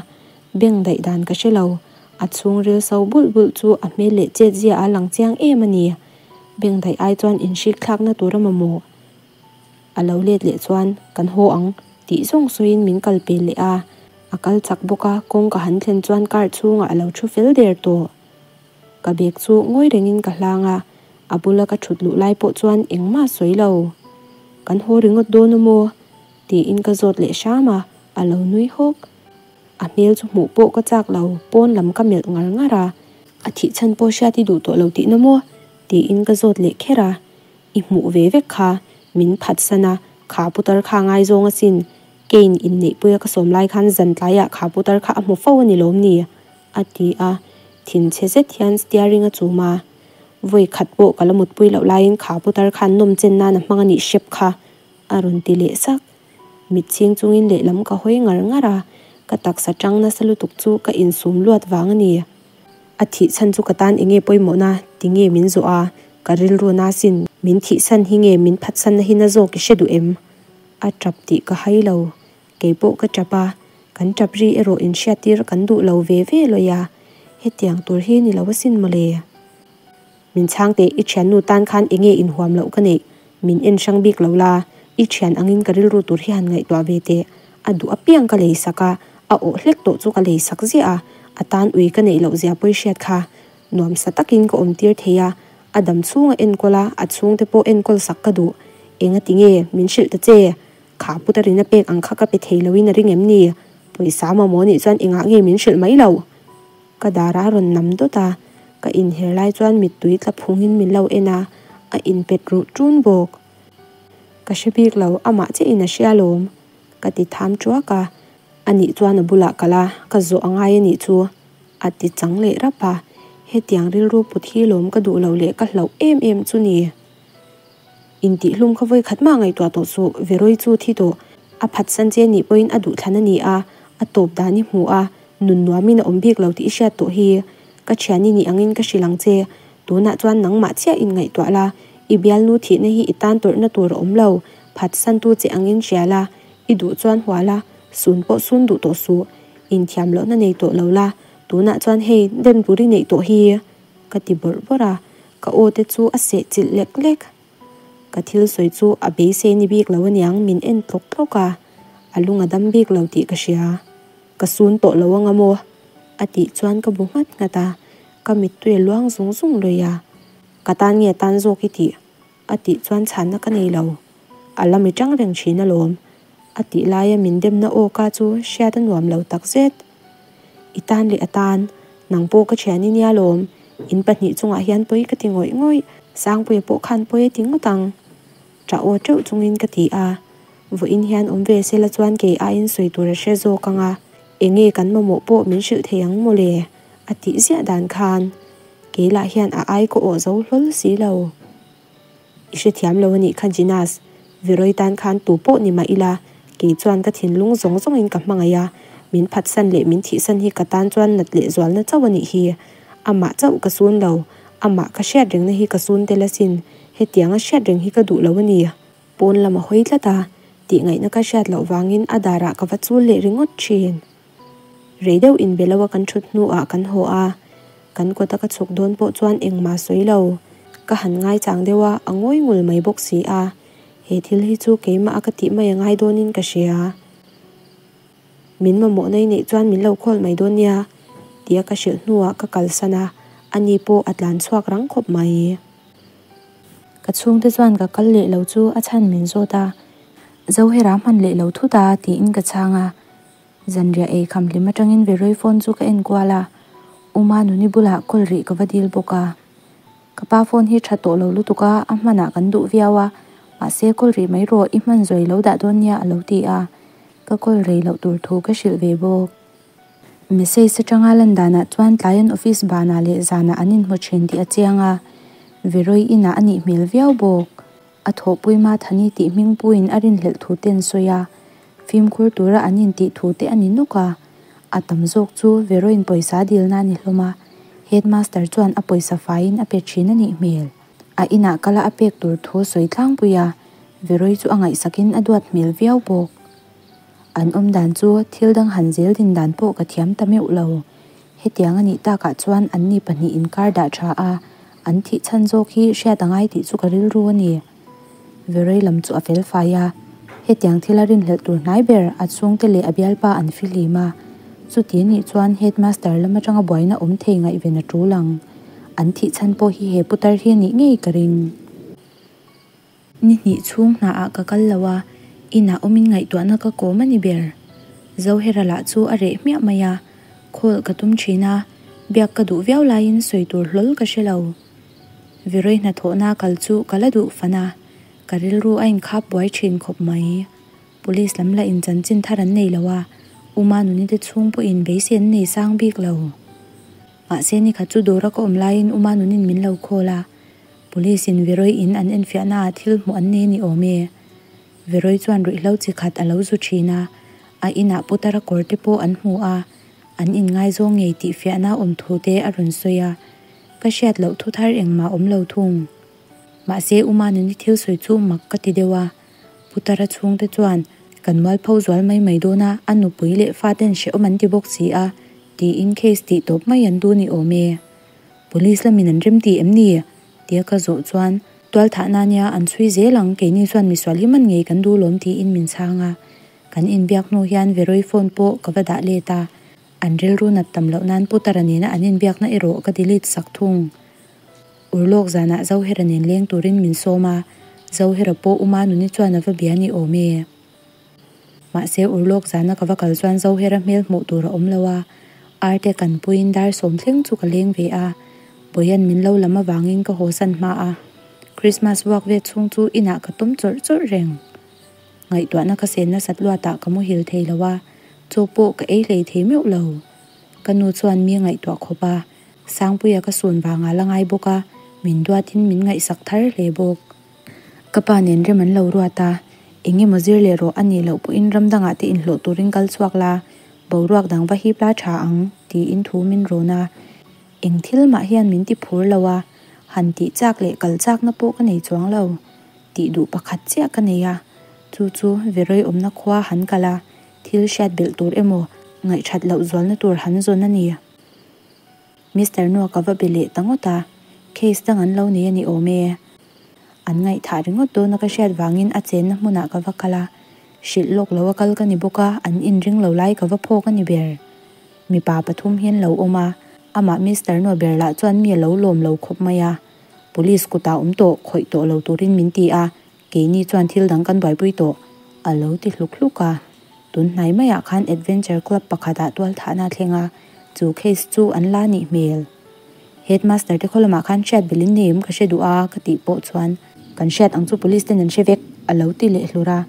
beng daih dan ka hre lo, a chhungril so bulh bulh chu a hmel leh chet zia a lang chiang em a ni. Beng daih ai chuan inhrik thlakna tur a mamawh. A lo let leh chuan kan haw ang tih zawng sawiin min kal pel leh a, a kal chak bawk a, kawng ka han thlen chuan car chhungah a lo thu fel der tawh. Ka bag chu ngawi rengin ka hlang a, a bula ka thut luh lai pawh chuan engmah sawi lo. Kan haw ringawt dawn a maw? tiin ka zawt leh hram a, a lo nui hawk. A hmel chu hmuh pawh ka chak lo, pawn lam ka melh ngar ngar a. A thih chhan pawh hriat i duh tawh lo tihna maw? tiin ka zawt leh kher a. I hmuh ve vek kha, min phatsan a, kha putar kha ngaizawng asin, Kane inneihpuia ka sawm lai khan zan tlaiah kha putar kha a hmu fo a ni lawm ni? a ti a, thinchhe zet hian steering a chum a. Vawi khat pawh ka la mutpui loh laiin kha putar khan nawm chen nan a hmang a nih hrep kha, a rawn ti leh sak. Mitchhing chungin lehlam ka hawi ngar ngar a, ka taksa tang nasa lutuk chu ka insum luat vang a ni. A thih chhan chu ka tan enge pawimawhna ti nge min zawh a, ka rilru na sin, min thih chhan hi nge min phatsanna hi na zawk i hre duh em? A tap tih ka hai lo, kei pawh ka tap a, kan tap ri erawh inhriattir kan duh lo ve ve lawih a, hetiang tur hi ni lo asin mawle. Min chhang teh, i thiannu tan khan enge inhuam loh ka neih, min en hrang bik lo la, i thian angin ka rilru tur hi han ngaihtuah ve teh, a duh apiang ka lei sak a, a awh hlek tawh chu ka lei sak ziah a, a tan ui ka neih loh zia pawi hriat kha nuamsa takin ka awm tir thei a, a dam chhunga enkawl a, a chhungte pawh enkawl sak ka duh, engati nge min hrilh ta che, kha putarina pek ang kha ka pe thei loin a ring em ni, pawisa mamawh nih chuan engah nge min hrilh mai loh. Ka dar a rawn nam dawt a, ka inher lai chuan mittui tla phungin min lo en a, a inpet ruh ṭun bawk. Ka hre bik lo, amah chiahin a hria alawm, ka ti tham ṭuak a, anih chuan a bulah kal a, ka zawh a ngai anih chu, a ti chang leh rap a, hetiang rilru put hi lawm ka duh loh leh ka hlauh em em chu ni. Intihhlum kha vawi khat mah ngaihtuah tawh suh, Veroi chu thi tawh. A phatsan che nih pawhin a duhthlan a ni a, a tawp dan i hmu a, nun nuamin a awm bik lo tih i hriat tawh hi. Ka thian i nih angin ka hrilh ang che, tunah chuan nangmah chiah in ngaihtuah la, i bialnu thihna hi i tan tawrhna tur a awm lo, phatsantu che angin hria la, i duh chuan hua la, sun pawh sun duh tawh suh, inthiam lohna nei tawh lo la, tunah chuan hei dem tur i neih tawh hi. Ka ti bawrh bawrh a, ka aw te chu a seh chilh lek lek. Ka thil sawi chu a beisei ni bik lo aniang min en tlawk tlawk a, a lung a dam bik lo tih ka hria. Ka sun tawh lo anga maw? A tih chuan ka bu nghat nghat a, ka mittui a luang zung zung lawih a. Ka tan nge tan zawk i tih? A tih chuan chhanna ka nei lo. A la mi tang reng thin alawm. A tih laia min demna aw ka chu hriat a nuam lo takzet. I tan leh a tan, nang pawh ka thian i nia lawm, in pahnih chungah hian pawi ka ti ngawih ngawih, Sangpuia pawh khan pawi a ti ngawt ang. Ṭah aw ṭeuh chungin ka ti a, vawiin hian awm ve sela chuan kei aiin sawi tur a hre zawk ang a, enge kan mamawh pawh min hrilh thei ang mawle, a tih ziah dan khan kei lah hian a ai ka awh zo hlawl si lo. I hrethiam lo a nih kha Jinas, Viroi tan khan tu pawh ni mah ila, kei chuan ka thinlung zawng zawngin ka hmangaih a, min phatsan leh min thihsan hi ka tan chuan nat leh zualna chauh a nih hi. Amah chauh ka sun lo, amah ka hriat rengna hi ka sun tel asin, hetianga hriat reng hi ka duh lo a ni. Pawn lam a hawi tlat a, tihngaihna ka hriat loh vangin a darah ka va chul leh ringawt thin. Rei deuh inbe lo a kan thut hnuah kan haw a, kan kawta ka chhuk dawn pawh chuan engmah sawi lo. Ka han ngaichang deuh a, a ngawi ngul mai bawk si a. He thil hi chu keimah a ka tih mai a ngai dawnin ka hria. Min mamawh na i neih chuan min lo call mai dawn nia tia ka hrilh hnuah ka kalsan a, ani pawh a tlan chhuak rang khawp mai. Ka chhungte chuan ka kal leh lo chu a chhan min zawt a, Zohera hman leh lo thut a tiin ka chhang a. Zanriah ei kham hlim atangin Veroi phone chu ka en kual a, Uma nuni bulah call rih ka va dil bawk a. Ka pa phone hi tha tawh lo lutuk a, a hmanah kan duh viau a, mahse call rih mai rawh i hman zawi lo dah dawn nia a lo ti a, ka call rei loh tur thu ka hrilh ve bawk. Message atanga lan danah chuan tlai an office banah leh zanah an inhmu thin tih a chiang a, Veroi inah a nih hmel viau bawk. A thawhpui Mathani tih hmingpuiin a rinhlelh thu te an sawi a, fimkhur tura an intih thu te a ni nawk a. A tam zawk chu Veroin pawisa dilna a ni hlawm a, Headmaster chuan a pawisa faiin a pe thin a nih hmel. A inah kala a pek tur thu a sawi tlangpui a, Veroi chu a ngaihsakin a duat hmel viau bawk. An awm dan chu thil dang han zel din dan pawh ka thiam ta meuh lo. Hetiang a nih takah chuan anni pahnih inkar dah tha a, an thih chhan zawk hi hriat a ngai tih chu ka rilru a ni. Verei lam chu a fel fai a, hetiang thila rinhlelh tur hnai ber a chhungte leh a bialpa an fihlim a. Chuti a nih chuan headmaster lam atanga buaina awm thei ngaihven a tul ang. An thih chhan pawh hi he putar hi a nih ngei ka ring. Ni hnih chhung hnaah ka kal lo a, inah awmin ngaihtuahna ka kawm a ni ber. Zohera lah chu a reh hmiah mai a, call ka tum thin a, biak ka duh viau laiin sawi tur hlawl ka hre lo. Viroi hnathawhna kal chu ka la duh fan a, ka rilru a inkhap buai thin khawp mai. Police lam lah in chanchin thar an nei lo a, Uma nuni te chhung pawhin beisei an nei sang bik lo. Mahse nikhat chu dawra ka awm laiin Uma nunin min lo call a, Police in Veroi in an enfiahna ah thil hmuh an nei a ni awm e. Veroi chuan ruihhlo chi khat a lo zu thin a, a inah putara kawr te pawh an hmu a, an inngaizawng ngei tih fiahna awm thu te a rawn sawi a, ka hriat loh thu thar engmah awm lo thung. Mahse Uma nuni thil sawi chu mak ka ti deuh a, Putara chhungte chuan kan mualpho zual mai mai dawn a, a nupui leh faten hrehawm an ti bawk si a, tiin case tih tawp mai an duh ni awm e. Police lamin an rem ti em ni? tia ka zawh chuan, Tualthahna nia an chhui zel ang, keini chuan misual hi man ngei kan duh lawm tiin min chhang a. Kan inbiak hnu hian Veroi phone pawh ka va dah let a, an rilru nat tam loh nan Putara nena an inbiakna erawh ka delete sak thung. Urlawk zanah Zohera nen leng turin min sawm a, Zohera pawh Uma nuni chuan a va bia ni awm e. Mahse urlawk zana ka va kal chuan Zohera hmel hmuh tur a awm lo a, Arte kan puiin dar sawm thleng chu ka leng ve a, Bawian min lo lam avangin ka haw san hma a, Christmas vuak vet chhung chu inah ka tawm chawrh chawrh reng. Ngaihtuahna ka sen nasat luatah ka muhil thei lo a, chaw pawh ka ei hlei thei meuh lo. Ka nu chuan mi ngaihtuah khawp a, Sangpuia ka sun vangah la ngai bawk a, min duatin min ngaihsak thar hle bawk. Ka pa nen rem an lo ruat a, eng emaw zir leh rawh a nih loh pawhin ram dangah te inhlawh turin kal chhuak la, boruak dang va hip la tha ang, tiin thu min rawn a. Eng thil mah hian min ti phur lo a, han tih chak leh kal chakna pawh ka nei chuang lo, tih duh pakhat chiah ka nei a, chu chu Veroi awmna khua han kal a, thil hriat belh tur emaw ngaihthat loh zualna tur han zawn a ni. Mister Noah ka va be leh ta ngawt a, case dang an lo nei a ni awm e. An ngaihthah ringawt dawn a ka hriat vangin a chenna hmunah ka va kal a, hrilh lawk lo a kal ka ni bawk a, an inring lo lai ka va phawk a ni ber. Mipa pathum hi an lo awm a, amah Mister Noah ber lah chuan mi a lo lawm lo khawp mai a, Police kutah awm tawh, khawih tawh lo turin min ti a, Keini chuan thil dang kan buaipui tawh, a lo ti hluk hluk a. Tun hnai maiah khan Adventure Club pakhatah tualthahna a thleng a, chu case chu an la nih hmel. Headmaster te khaw lamah khan hriat belin nei em ka hre duh a ka tih pawh chuan, Kan hriat ang chu police ten an hre vek, a lo ti leh hlur a.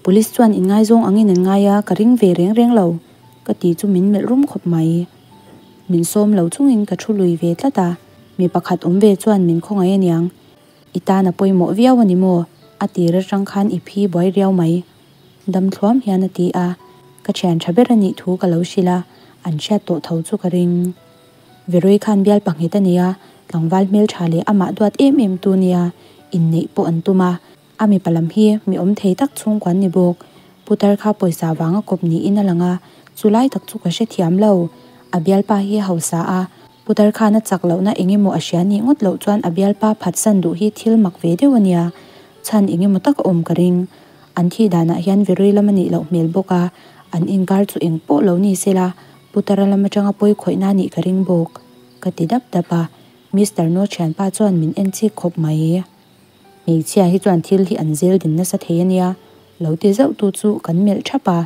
Police chuan inngaizawng angin an ngai a, ka ring ve reng reng lo, ka ti chu min melh rum khawp mai. Min sawm lo chungin ka thu lui ve tlat a, mi pakhat awm ve chuan min khawngaih aniang. I tan a pawimawh viau a ni maw? A tir atang khan i phi buai riau mai. Dam thluam hian a ti a, ka thian tha ber a nih thu ka lo hrilh a, an hriat tawh tho chu ka ring. Veroi khan bial pahnghet a nei a, tlangval hmeltha leh amah duat em em tu nia, inneih pawh an tum a, a mipa lam hi mi awm thei tak chhungkua an ni bawk. Putar kha pawisa vanga kawp niin a lang a, chu lai tak chu ka hrethiam lo. A bialpa hi a hausa a. Putar khan a chak lohna eng emaw a hria nih ngawt loh chuan a bialpa phatsan duh hi thil mak ve deuh a nia, chhan eng emaw tak a awm ka ring. An thih danah hian Verui lam a nih loh hmel bawk a, an inkar chu eng pawh lo ni sela Putara lam atanga pawi khawihna a nih ka ring bawk, ka ti dap dap a, Mister No thianpa chuan min en chik khawp mai. Hmeichhia hi chuan thil hi an zel din nasa thei a nia, lo ti zauh tu chu kan melh thap a,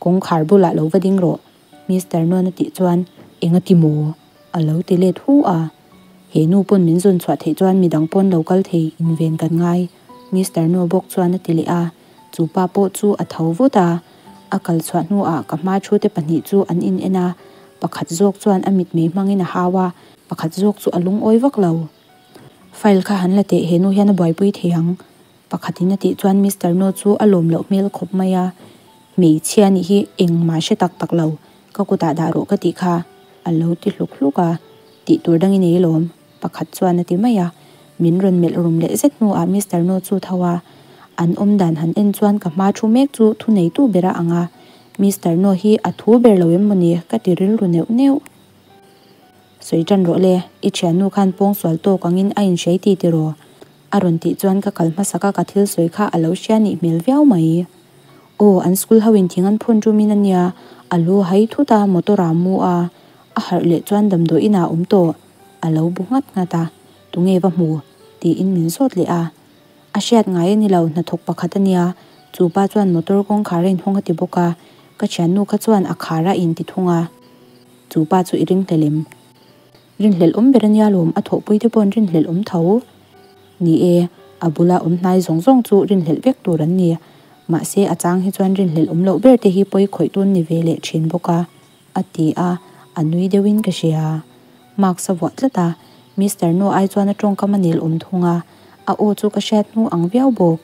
kawngkhar bulah lo va ding rawh, Mister Nuan a tih chuan eng a ti maw? A lo ti let hu a. He nu pawn min zawn chhuah theih chuan midang pawn lo kal thei inven kan ngai, Mister Nuo bawk chuan a ti leh a. Chu pa pawh chu a tho vut a. A kal chhuah hnuah ka hma thu te pahnih chu an in en a, pakhat zawk chuan a mitmei hmangin a hau a, pakhat zawk chu a lungawi vak lo. File kha han la teh, he nu hian a buaipui thei ang. Pakhatin a tih chuan Mister No chu a lawm loh hmel khawp mai a, Hmeichhia nih hi engmah hre tak tak lo, ka kutah dah rawh ka tih kha a lo ti hluk hluk a, tih tur dangin ei lawm, pakhat chuan a ti mai a. Min rawn melh rum leh zet hnuah Mister No chu tho a, an awm dan han en chuan ka hma thu mek chu thu neitu ber a ang a, Mister No hi a thu ber lo em mawni ka ti rilru neuh neuh. Sawi tan rawh le, i thiannu khan pawngsual tawk angin a inhrei ti tiraw? A rawn tih chuan ka kal hmasak a ka thil sawi kha a lo hria nih hmel viau mai. Aw, an school ho in thing an phun tum in a nia, a lu hai thut a, motor ah mu a, a harh leh chuan damdawi inah a awm tawh, a lo bu nghat nghat a, tunge va hmu? tiin min zawt leh a. A hriat ngai a ni lo, hnathawk pakhat a nia, chu pa chuan motor kawngkhar a inhawng a ti bawk a, ka thiannu kha chuan a khar a inti thung a. Chu pa chu i ringhlel em? Rinhlelh awm ber a nia lawm, a thawhpui te paw'n rinhlelh awm tho. Ni e, a bula awm hnai zawng zawng chu rinhlelh vek tur an ni. Mahse, a chang hi chuan rinhlelh awm loh ber te hi pawi khawih tun ni ve leh thin bawk a, a ti a, a nui deuhin ka hria. Marks a vuah tlat a, Mister Nu ai chuan a tawngkam a nel awm thung a, a aw chu ka hriat hnu ang viau bawk.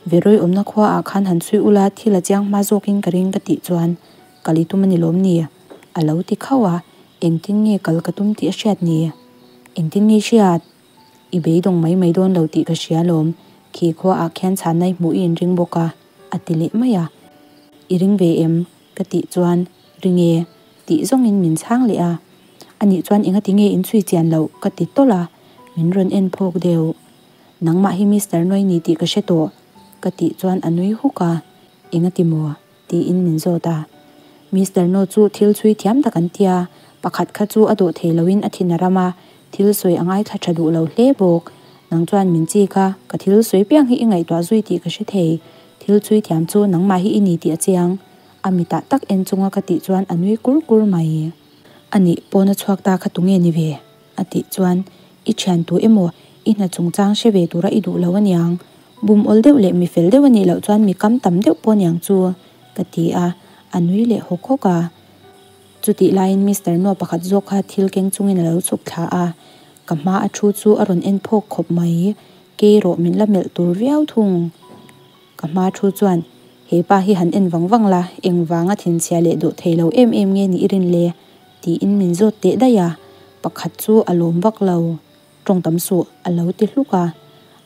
Veroi awmna khua ah khan han chhui ula thil a chiang hma zawkin ka ring ka tih chuan kal i tum a ni lawm ni? A lo ti khauh a, engtin nge kal ka tum tih a hriat ni? Engtin nge i hriat? I beidawng mai mai dawn lo tih ka hria lawm, khi khua ah khian chhanna i hmuh i inring bawk a, a ti leh mai a. I ring ve em? Ka tih chuan, Ring e, tih zawngin min chhang leh a. Anih chuan engati nge in chhui chian loh? Ka ti tawlh a, min rawn en phawk deuh. Nangmah hi Mister Nuai ni tih ka hre tawh, ka tih chuan a nui huk a. Engati maw? Tiin min zawt a. Mister No chu thil chhui thiam tak an tia, pakhat kha chu a dawh thei loin a thin a ram a, thil sawi a ngaithla tha duh lo hle bawk. Nang chuan min chik a, ka thil sawi piang hi i ngaihtuah zui tih ka hre thei. Thil chhui thiam chu nangmah hi i ni tih a chiang. A mitah tak en chunga ka tih chuan a nui kur kur mai. A nih, pawn a chhuak ta kha tunge ni ve? A tih chuan, I thian tu emaw, i hna chungchang hre ve tura i duh lo aniang. Bum awl deuh leh mi fel deuh a nih loh chuan mi kam tam deuh pawh aniang chu, ka ti a, a nui leh hawk hawk a. Chutih laiin Mister Noah pakhat zawk kha thil keng chungin a lo chhuk thla a, ka hma a thu chu a rawn en phawk khawp mai, kei rawh min la melh tur viau thung. Ka hma thu chuan, He pa hi han en vang vang la, engvanga thinchhia leh dawh thei lo em em nge nih i rin le? Tiin min zawt teh daih a, pakhat chu a lawm vak lo. Tawng tam suh, a lo ti hluk a.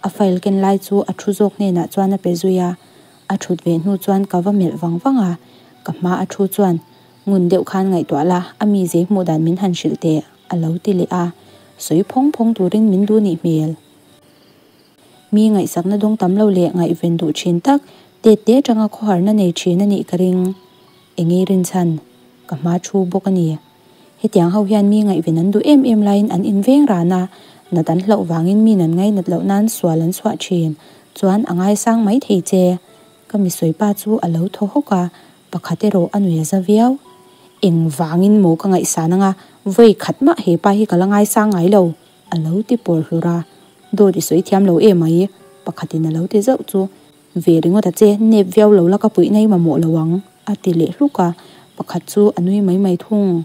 A file ken lai chu a thu zawk hnenah chuan a pe zui a. A thut ve hnu chuan ka va melh vang vang a. Ka hma a thu chuan, Ngun deuh khan ngaihtuah la, a mi zei hmuh dan min han hrilh teh, a lo ti leh a. Sawi phawng phawng turin min duh nih hmel. Mi ngaihsakna dawng tam lo leh ngaihven duh thin tak, tet te atanga khawharna nei thin a nih ka ring. Engei rinchhan, ka hma thu bawk a ni. Hetiang ho hian mi ngaihven an duh em em laiin an inveng ran a, nat an hlauh vangin mi nan ngainat loh nan sual an chhuah thin chuan a ngaisang mai thei che. Ka misawi pa chu a lo thaw hawk a, pakhat erawh a nui a za viau. Eng vangin maw ka ngaihsan anga vawi khat mah he pa hi ka la ngaisang ngai lo, a lo ti pawr hlur a. Dawt i sawi thiam lo em mai, pakhatin a lo ti zauh chu. Ve ringawt a che, nep viau lo la ka puihna i mamawh lo ang, a ti leh hluk a, pakhat chu a nui mai mai thung.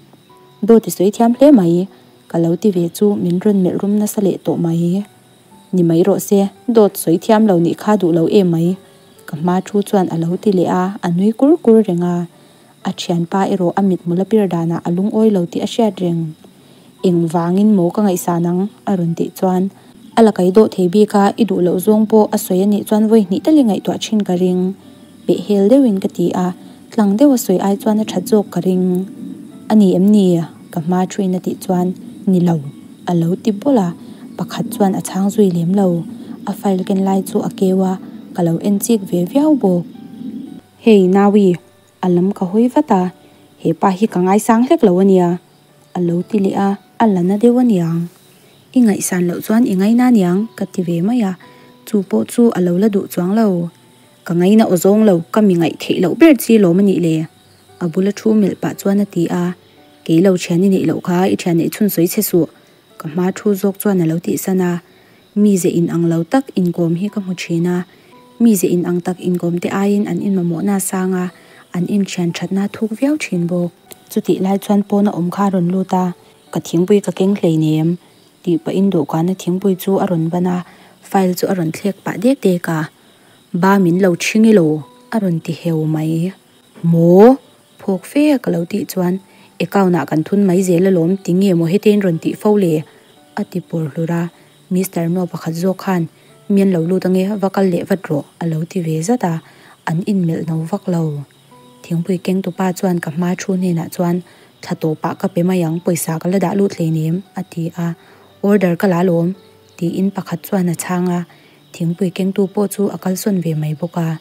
Dawt i sawi thiam hle mai, ka lo ti ve chu min rawn melh rum nasa leh tawh mai. Ni mai rawh se, dawt sawi thiam lo nih kha duh lo em mai, ka hma thu chuan a lo ti leh a, a nui kur kur reng a. A thianpa erawh a mithmu la pir danah a lungawi lo tih a hriat reng. Engvangin maw ka ngaihsan ang? a rawn tih chuan a la kai dawh thei bik a, i duh loh zawng pawh a sawi a nih chuan vawi hnih tal i ngaihtuah thin ka ring. Pehhel deuhin ka ti a, tlang deuh a sawi ai chuan a that zawk ka ring. A ni em ni? Ka hma thuin a tih chuan Ni lo, a lo ti bawlh a, pakhat chuan a chhang zui lem lo. A file ken lai chu a keu a, ka lo en chik ve viau bawk. Hey Naui, a lam ka hawi vat a, he pa hi ka ngaisang hlek lo a nia, a lo ti leh a, a la na deuh a niang. I ngaihsan loh chuan i ngaina niang, ka ti ve mai a, chu pawh chu a lo la duh chuang lo. Ka ngaina aw zawng lo, ka mi ngaih theih loh ber chi lawm a nih le? A bula thu melh pah chuan a ti a, Kei lo thian i neih loh kha i thian neih chhun sawi che suh, ka hma thu zawk chuan a lo tihsan a. Mize in ang lo tak inkawm hi ka hmu thin a, mize in ang tak inkawm te aiin an inmamawhna a sang a, an inthian thatna a thuk viau thin bawk. Chutih lai chuan pawna awm kha a rawn lut a, Ka thingpui ka keng hleinem, tih pahin dawhkana thingpui chu a rawn ban a, file chu a rawn thlek pah dek dek a, Ba min lo chhing ilo, a rawn ti heu mai. Maw? Phawk fe a ka lo tih chuan, Account ah kan thun mai zel alawm, ti nge maw hetein rawn tih fo le? a ti pawr hlur a, Mister Noah pakhat zawk khan, Mi an lo lut ange, va kal leh vat rawh, a lo ti ve zat a, an inmelh no vak lo. Thingpui kengtupa chuan ka hma thu hnenah chuan, Thla tawpah ka pe mai ang, pawisa ka la dah lut hleinem, a ti a, Order ka la alawm, tiin pakhat chuan a chhang a, thingpui kengtu pawh chu a kalsawn ve mai bawk a.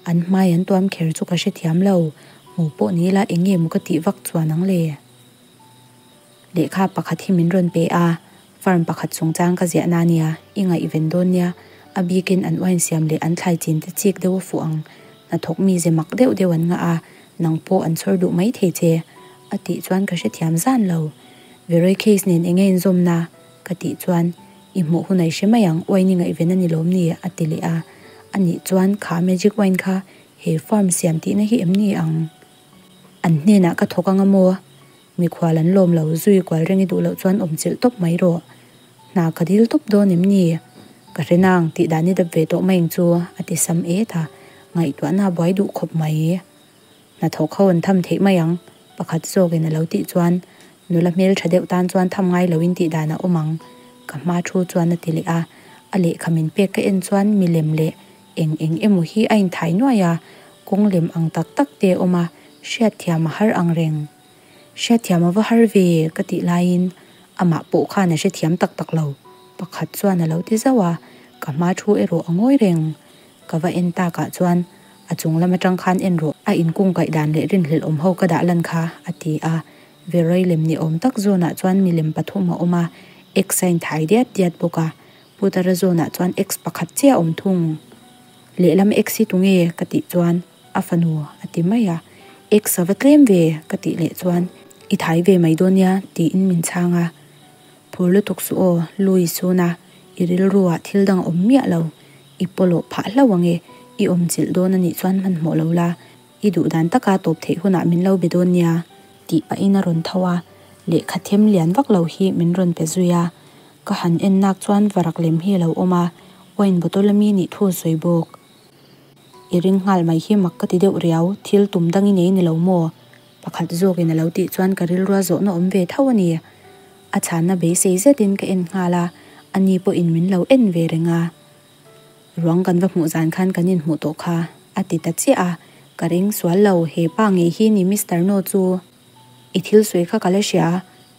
An hmai an tuam kher chu ka hrethiam lo, hmu pawh ni ila eng nge maw ka tih vak chuan ang le? Lehkha pakhat hi min rawn pe a, farm pakhat chungchang ka ziahna ania, i ngaihven dawn nia, a bikin an uain siam leh an thlai chin te chik deuh a fuh ang, hnathawk mi ze mak deuh deuh an ngah a, nang pawh an chhawr duh mai thei che, a tih chuan ka hrethiam zan lo. Veroy case nen enge inzawmna? Ka tih chuan, I hmuh hun a i hre mai ang, wine i ngaihven a ni lawm ni? a ti leh a. A nih chuan, Kha magic wine kha he farm siam tihna hi em ni ang? An hnenah ka thawk anga maw? Mikhual an lawm lo, zui kual reng i duh loh chuan awm chilh tawp mai rawh. Hna ka dil tawp dawn em ni? Ka hre nang, tih dan i dap ve tawh mai ang chu, a ti sam et a, ngaihtuahna a buai duh khawp mai. Hnathawk ho an tham theih mai ang, pakhat zawkin a lo tih chuan nula hmel tha deuh tan chuan tham ngai loin tih dan a awm ang, ka hma thu chuan a ti leh a. A lehkha min pek ka en chuan milem leh eng eng emaw hi a inthai nuai a, kawng lem ang tak tak te a awm a, hriatthiam a har ang reng. Hriatthiam a va har ve ka tih laiin amah pawh khan a hrethiam tak tak lo, pakhat chuan a lo ti zauh a, ka hma thu erawh a ngawi reng. Ka va en takah chuan a chung lam atang khan en rawh, a inkung kaih dan leh rinhlelh awm ho ka dah lan kha, a ti a. Veroi lem ni awm tak zawnah chuan milem pathum a awm a, X a inthai diat diat bawk a. Putara zawnah chuan X pakhat chiah a awm thung. Lehlam X hi tunge? ka tih chuan a fanu a ti mai a. X a va tlem ve? ka tih leh chuan i thai ve mai dawn nia tiin min chhang a. Phur lutuk suh aw, Louis suna i rilruah thil dang a awm miah lo. I pawlawh phah hlauh ang e, i awm chilh dawn a nih chuan hmanhmawh lo la, i duh dan taka tawp theih hunah min lo be dawn nia, tih pahin a rawn tho a, lehkha them lian vak lo hi min rawn pe zui a, ka han en nak chuan varak lem hi a lo awm a, wine bottle ami nih thu a sawi bawk. I ring nghal mai hi mak ka ti deuh riau, thil tum dang i nei ni lo maw? Pakhat zawkin a lo tih chuan ka rilrua zawhna awm ve tho a ni. A chhanna beisei zetin ka en nghal a, ani pawhin min lo en ve reng a. Ruang kan va hmuh zan khan kan inhmuh tawh kha, a ti ta chiah a. Ka ring sual lo, he pa ngei hi ni Mister No chu. I thil sawi kha ka la hria,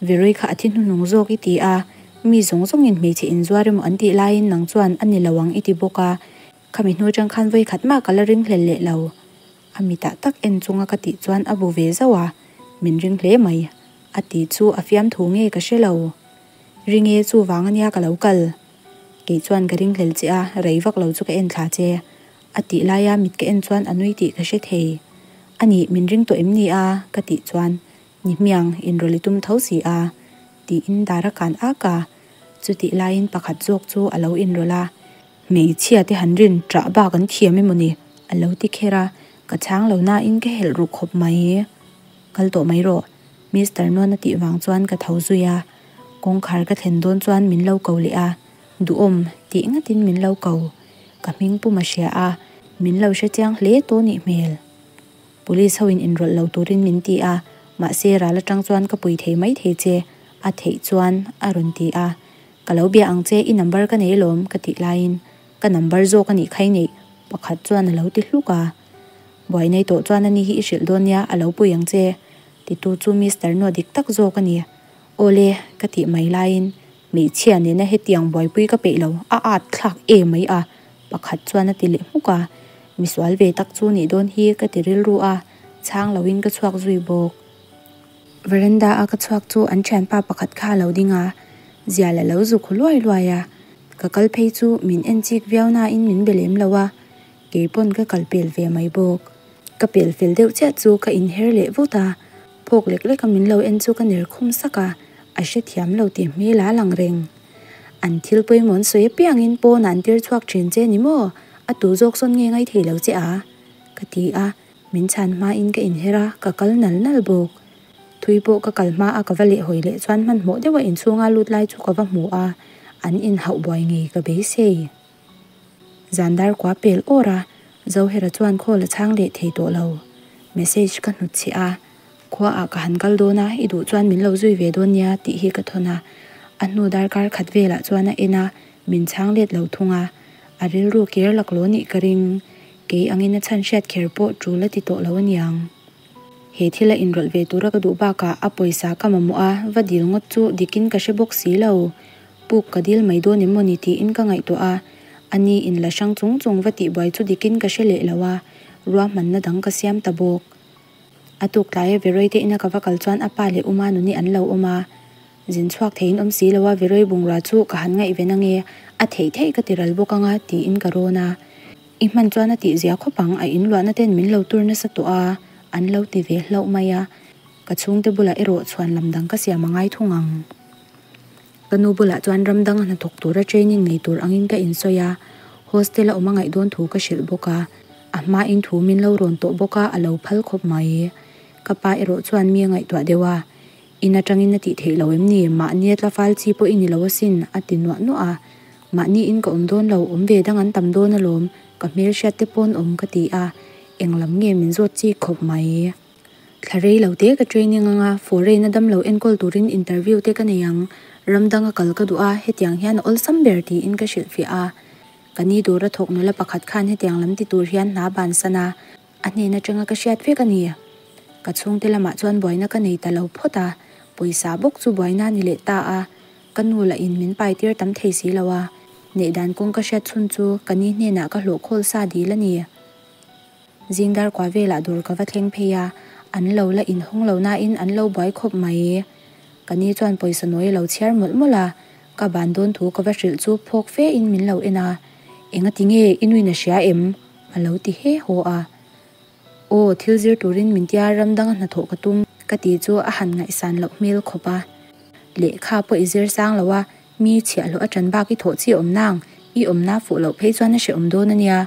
Veroi kha a thi hnuhnung zawk i ti a, mi zawng zawngin hmeichhe inzuar emaw an tih laiin nang chuan a ni lo ang i ti bawk a, khami hnu atang khan vawi khat mah ka la ring hlel leh lo. A mitah tak en chunga ka tih chuan a bu ve zauh a, min ring hle mai. A ti chu a fiamthu nge ka hre lo. Ring e chu vang ania ka lo kal. Kei chuan ka ring hlel che a, rei vak lo chu ka en thla che. A tih laia mit ka en chuan a nui tih ka hre thei. A nih, min ring tawh em ni a? ka tih chuan, Ni hmiang, inrawlh i tum tho si a, tiin dar a kan ak a. Chutih laiin pakhat zawk chu a lo inrawlh a. Hmeichhia te han rin ṭah bak an thiam emaw ni? a lo ti kher a, ka chhang lo nain ka helh ruh khawp mai. Kal tawh mai rawh, Mister Nuan a tih vang chuan ka tho zui a, kawngkhar ka thlen dawn chuan min lo ko leh a, Duhawm tih ngatin min lo ko, ka hming pum a hria a, min lo hre chiang hle tawh nih hmel. Police ho in inrawlh lo turin min ti a, mahse ral atang chuan ka pui thei mai thei che, a theih chuan a rawn ti a, Ka lo bia ang che, i number ka nei alawm ka tih laiin ka number zawk a nih kha i neih pakhat chuan a lo ti hluk a. Buai nei tawh chuan ani hi i hrilh dawn nia, a lo pui ang che titu chu Mister Noah dik tak zawk a ni. Awle, ka tih mai laiin hmeichhia nena hetiang buaipui ka peih lo, a at thlak em mai a, pakhat chuan a ti leh hmuk a. Misual ve tak chu nih dawn hi ka ti rilru a, chhang loin ka chhuak zui bawk. Veranda a ka chhuak chu an thianpa pakhat kha a lo ding a, zial a lo zuk hu luai luai a. Ka kal phei chu min en chik viau nain min be lem lo a, kei pawn ka kal pel ve mai bawk. Ka pel fel deuh chiah chu ka inher leh vut a, phawk lek lek a min lo en chu ka ner khum sak a, a hrethiam lo tih hmel a lang reng. An thil pawimawh an sawi apiangin pawnah an tir chhuak thin che ni maw? A tu zawk sawn nge ngai thei lo che a? Ka ti a, min chhan hmain ka inher a, ka kal nal nal bawk. Thui pawh ka kal hma a ka va lehhawi leh chuan hmanhmawh deuha inchhunga lut lai chu ka va hmu a, an inhauh buai ngei ka beisei. Zan dar kua pel awr a, Zohera chuan call a chhang leh thei tawh lo. Message ka hnut chhiah a, Khua ah ka han kal dawn a, i duh chuan min lo zui ve dawn nia tih hi ka thawn a. A hnu darkar khat velah chuan a en a, min chhang let lo thung a. A rilru ker laklawh nih ka ring. Kei angin a chhan hriat kher pawh tul a ti tawh lo aniang. He thil a inrawlh ve tura ka duh bakah a pawisa ka mamawh a, va dil ngawt chu dikin ka hre bawk si lo. Puk ka dil mai dawn em mawni tiin ka ngaihtuah a, a ni in la hrang chung chung va tihbuai chu dikin ka hre leh lo a, ruahmanna dang ka siam ta bawk. A tuk tlaia Veroi te ina ka va kal chuan a pa leh Uma nuni an lo awm a, zin chhuak theiin awm si lo a Veroi bungrua chu ka han ngaihven ange, a theih theih ka ti ral bawk anga tiin ka rawn a. I hman chuan a tih zia khawp ang, a in luahna ten min lo tur nasa tawh a, an lo ti ve hlauh mai a. Ka chhungte bulah erawh chhuan lam dang ka siam a ngai thung ang. Ka nu bulah chuan ram danga hnathawk tura training nei tur angin ka insawi a, hostel a awm a ngaih dawn thu ka hrilh bawk a, a hmain thu min lo rawn tawh bawk a, a lo phal khawp mai. Ka pa erawh chuan mi a ngaihtuah deuh a, In atangin a tih theih lo em ni? Mahni a tla fal chi pawh i ni lo asin, a ti nuah nuah a. Mahni in ka awm dawn lo, awm ve dang an tam dawn alawm, ka hmelhriat te pawn awm ka ti a, eng lam nge min zawt chik khawp mai. Thla rei lo te ka training anga foreign a damlo enkawl turin interview te ka nei ang, ram danga kal ka duh a, hetiang hian a awlsam ber tiin ka hrilhfiah a. Ka ni dawra thawk nula pakhat khan hetiang lam ti tur hian hna bansan a, A hnen atanga ka hriat vek a ni. Ka chhungte lamah chuan buaina ka nei ta lo phawt a, pawisa bawk chu buaina a ni leh ta a, ka nu lah in min pai tir tam thei si lo a, neih dan kawng ka hriat chhun chu ka ni hnenah ka hlawh khawl sa dil a ni. Zing dar kua velah dawr ka va thleng phei a, an lo la inhawng lo nain an lo buai khawp mai. Ka ni chuan pawisa nawi a lo chhiar mawlh mawlh a, ka ban dawn thu ka va hrilh chu phawk fe in min lo en a, Engati nge i nuin a hria em? A lo ti he haw a. Aw, thil zir turin min tia ram danga hnathawh ka tum ka ti chu a han ngaihsan loh hmel khawp a. Lehkha pawh i zir sang lo a, mi chhiahhlawh a ṭan bak i thawh chi awm nang, i awmna fuh loh phei chuan a hrehawm dawn a nia,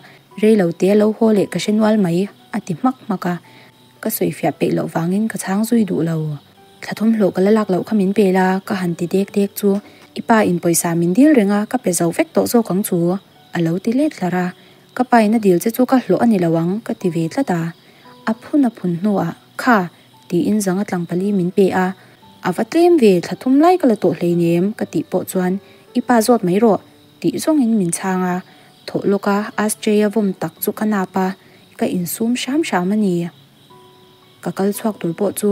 rei lo te a lo haw leh ka hre nual mai, a ti hmak hmak a. Ka sawifiah peih loh vangin ka chhang zui duh lo. Thla thawmhlawh ka la lak loh kha min pe la, ka han ti dek dek chu i pa in pawisa min dil reng a, ka pe zo vek tawh zawk ang chu, a lo ti let hlar a. Ka pa in a dil che chu ka hlawh a ni lo ang ka ti ve tlat a. A phun a phun hnuah, Kha! tiin zanga tlang pali min pe a. A va tlem ve, thla thum lai ka la tawh hleinem ka tih pawh chuan, I pa zawt mai rawh tih zawngin min chhang a. Thawh lawka Ashtray a vawm tak chu ka nap a, ka insum hram hram a ni. Ka kal chhuak tur pawh chu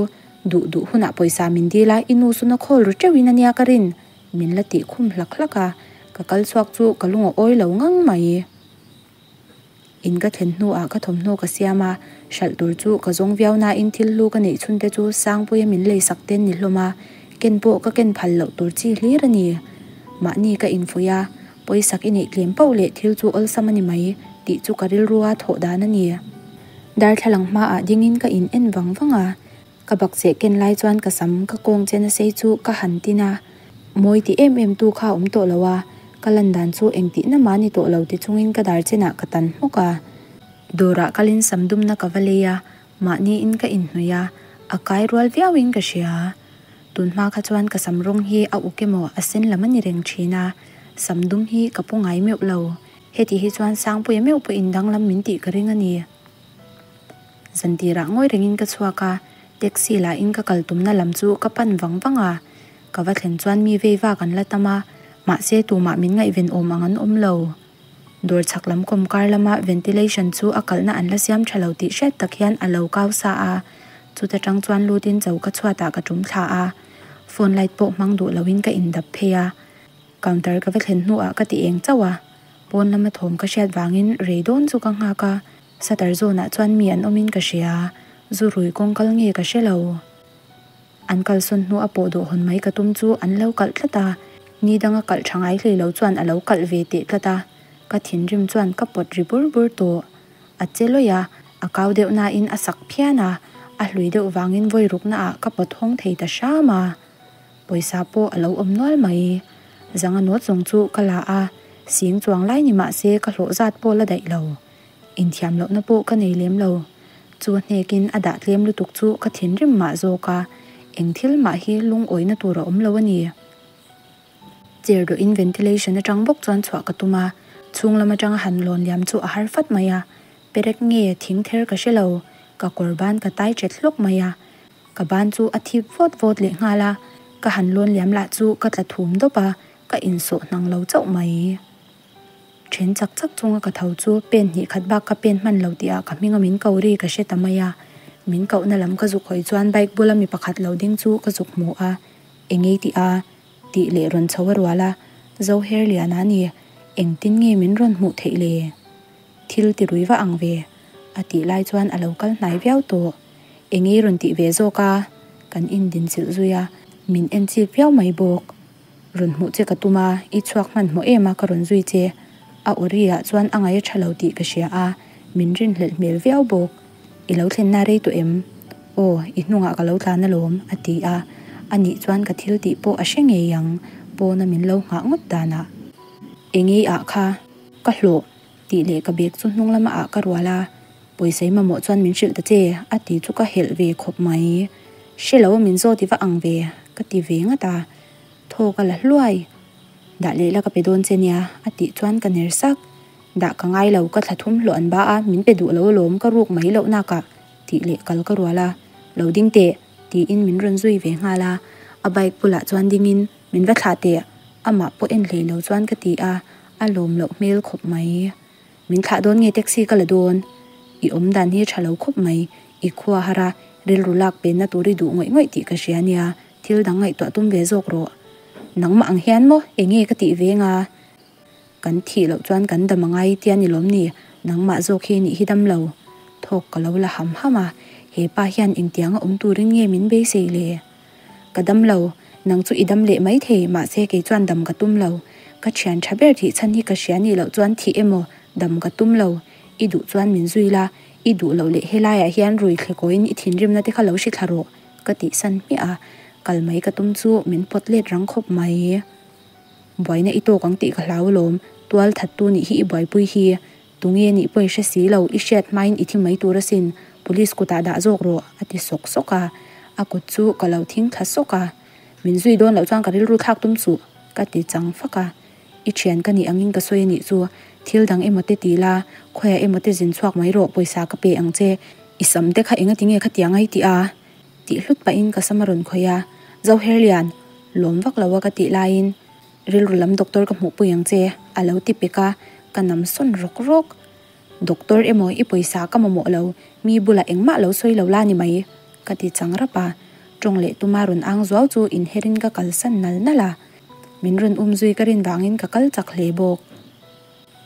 duh duh hunah pawisa min dil a, i nu suna khawl ru teuhin a nia ka rin, min la tih khum hlak hlak a, ka kal chhuak chu ka lung a awi lo ngang mai. In ka thlen hnuah ka thawmhnaw ka siam a, hralh tur chu ka zawng viau nain thil hlu ka neih chhun te chu Sangpuia min lei sak ten ni hlawm a, ken pawh ka ken phal loh tur chi hlir a ni. Mahni ka infuih a, pawisak i neih tlem pauh leh thil chu awlsam a ni mai tih chu ka rilrua thawh dan a ni. Darthlalang hmaah dingin ka in en vang vang a, ka bakcheh ken lai chuan ka sam ka kawng chen a sei chu ka han tin a, mawi ti em em tu kha a awm tawh lo a, ka lan dan chu engtihna mah ni tawh lo ti chungin ka dar chenah ka tan hmawk a. Dawrah kalin sam dumna ka va lei a, mahniin ka inhnawih a, a kai rual viauin ka hria. Tun hma kha chuan ka sam rawng hi a uk emaw a sen lam a ni reng thin a, sam dum hi ka pu ngai meuh lo. Heti hi chuan Sangpuia meuh pawhin danglam min tih ka ring a ni. Zantirah ngawi rengin ka chhuak a, taxi lahin ka kal tumna lam chu ka pan vang vang a. Ka va thlen chuan mi vei vak an la tam a, mahse tumah min ngaihven awm ang an awm lo. Dawr chhak lam kawmkar lama ventilation chu a kalhna an la siam tha lo tih hriat tak hian a lo kau sa a, chuta tang chuan lutin choka chhuatah ka tum thla a. Phone light pawh hmang duh loin ka indap phei a, counter ka va thlen hnuah ka ti eng chauh a, pawn lama thawm ka hriat vangin rei dawn chu ka nghak a, shutter zawnah chuan mi an awmin ka hria, zu rui kawng kal nge ka hre lo. An kalsawn hnu a pawh dawh hawn mai ka tum chu an lo kalh tlat a, ni danga kalh tha ngai hlei lo chuan a lo kalh ve teh tlat a, ka thinrim chuan ka pawt ri bur bur tawh. A che lawih a, a kau deuh nain a sak phian a, a hlui deuh vangin vawi ruknaah ka pawt hawng thei ta hram a. Pawisa pawh a lo awm nual mai. Zanga nawt zawng chu ka la a, sing chuang lai ni mah se ka hlawh zat pawh la daih lo. Inthiam lohna pawh ka nei lem lo. Chu hnekin a dah tlem lutuk chu ka thinrim mah zawk a, eng thil mah hi lungawina tur a awm lo a ni. Chair dawhin ventilation atang bawk chuan chhuah ka tum a, chhung lam atanga han lawn liam chu a har fat mai a, perek nge thing ther ka hre lo, ka kawr ban ka tai chet hlawk mai a, ka ban chu a thip vawt vawt leh nghal a, ka han lawn liam lah chu ka tla thum dawp a, ka insawh hnang lo chauh mai. Then chak chak chunga ka tho chu pen hnih khat bak ka pen hman lo tih ah ka hminga min ko ri ka hre ta mai a, min kohna lam ka zuk hawi chuan bike bula mi pakhat lo ding chu ka zuk hmu a, engei tih a tih leh rawn chho a rual a, Zoher Liana a ni, engtin nge min rawn hmuh theih le? Thil ti rui va ang ve, a tih lai chuan a lo kal hnai viau tawh. Engei rawn tih ve zawk a, kan indinchilh zui a, min en chik viau mai bawk. Rawn hmuh che ka tum a, i chhuak hmanhmawh em a ka rawn zui che. A aw ri ah chuan a ngaih a tha lo tih ka hria a, min rinhlelh hmel viau bawk. I lo thlenna rei tawh em? Aw, i hnungah ka lo tlan alawm, a ti a. A nih chuan ka thil tih pawh a hre ngei ang, pawna min lo nghah ngawt danah. Engei ah kha ka hlawh tih leh ka bag chu hnung lama ah ka rual a, pawisa i mamawh chuan min hrilh ta che, a ti chu ka helh ve khawp mai. Hre lo min zawt i va ang ve, ka ti ve ngat a. Thaw ka la hluai. Dah leh la ka pe dawn che nia, a tih chuan ka ner sak. Dah ka ngai lo, ka thla thum hlawh an ba a, min pe duh lo alawm, ka ruk mai loh nakah, tih leh kal ka rual a. Lo ding teh, tiin min rawn zui ve nghal a. A bike bulah chuan dingin, Min va thlah teh, amah pawh en hlei lo chuan ka ti a, a lawm loh hmel khawp mai. Min thlah dawn nge taxi ka la dawn? I awm dan hi a tha lo khawp mai, i khua har a, rilru lak penna tur i duh ngawih ngawih tih ka hria nia, thil dang ngaihtuah tum ve zawk rawh. Nangmah ang hian maw eng nge ka tih ve nga? Kan thih loh chuan kan dam a ngai tia ni lawm ni, nangmah zawk hi nih hi dam lo. Thawk ka lo la ham ham a, he pa hian engtianga awm turin nge min beisei le? Ka dam lo, nang chu i dam leh mai thei, mahse kei chuan dam ka tum lo. Ka thian tha ber thih chhan hi ka hria nih loh chuan thih emaw dam ka tum lo. I duh chuan min zui la, i duh loh leh helaiah hian rui thlekawiin i thinrimna te kha lo hri thla rawh, ka tih san hmiah a, kal mai ka tum chu min pawt let rang khawp mai. Buaina i tawk ang tih ka hlau alawm, tual thattu nih hi i buaipui hi. Tunge nih pawh i hre si lo, i hriat hmain i thi mai tur asin, police kutah dah zawk rawh, a ti sawk sawk a. A kut chu ka lo thing thla sawk a. Min zui dawn loh chuan ka rilru thlak tum suh, ka ti chang fak a. I thian ka nih angin ka sawi a nih chu, thil dang emaw te ti la, khawiah emaw te zin chhuak mai rawh, pawisa ka pe ang che, i sam te kha enga tinge khatiang ai tih a? Tih hlut pahin ka sam a rawn khawih a, Zoherlian, lawm vak lo a ka tih laiin rilru lam doctor ka hmuh pui ang che a lo ti pek a, ka nam sawn rawk rawk. Doctor emaw i pawisa ka mamawh lo, mi bulah engmah lo sawi lo la ni mai ka ti chang rap a, tawng leh tuma rawn ang zuau chu inherin ka kalsan nal nal a, min rawn um zui ka rin vangin ka kal chak hle bawk.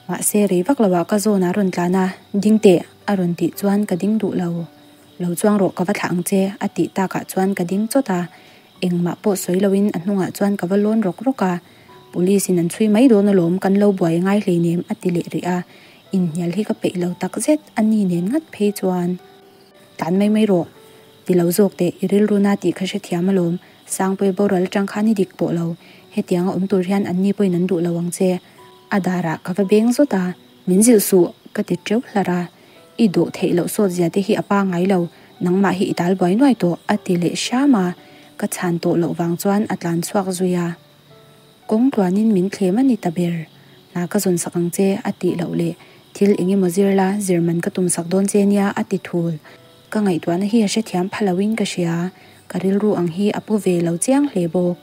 Mahse rei vak loah ka zawn a rawn tlan a, ding teh a rawn tih chuan ka ding duh lo. Lo chuang rawh ka va thlah ang che a tih takah chuan ka ding chawt a, engmah pawh sawi loin a hnungah chuan ka va lawn rawk rawk a, Police in an chhui mai dawn alawm kan lo buai ngai hleinem a ti leh rih a, inhnial hi ka peih lo takzet a ni nen ngat phei chuan. Tlan mai mai rawh, ti lo zawk teh i rilru na tih kha hrethiam alawm, Sangpuii boral atang khan i dik tawh lo, hetianga awm tur hian anni pawhin an duh lo ang che. A darah ka va beng zawt a, min zilh suh ka ti teuh hlar a, i dawh theih loh sawt zia te hi a pa ngai lo, nangmah hi i tal buai nuai tawh a ti leh hram a, ka chhan tawh loh vang chuan a tlan chhuak zui a. Kawng tluanin min thlem a ni ta ber, hna ka zawn sak ang che a tih loh leh thil eng emaw zir la, zir man ka tum sak dawn che nia a ti thul. Ka ngaihtuahna hi a hrethiam pha loin ka hria, ka rilru ang hi a pu ve lo chiang hle bawk.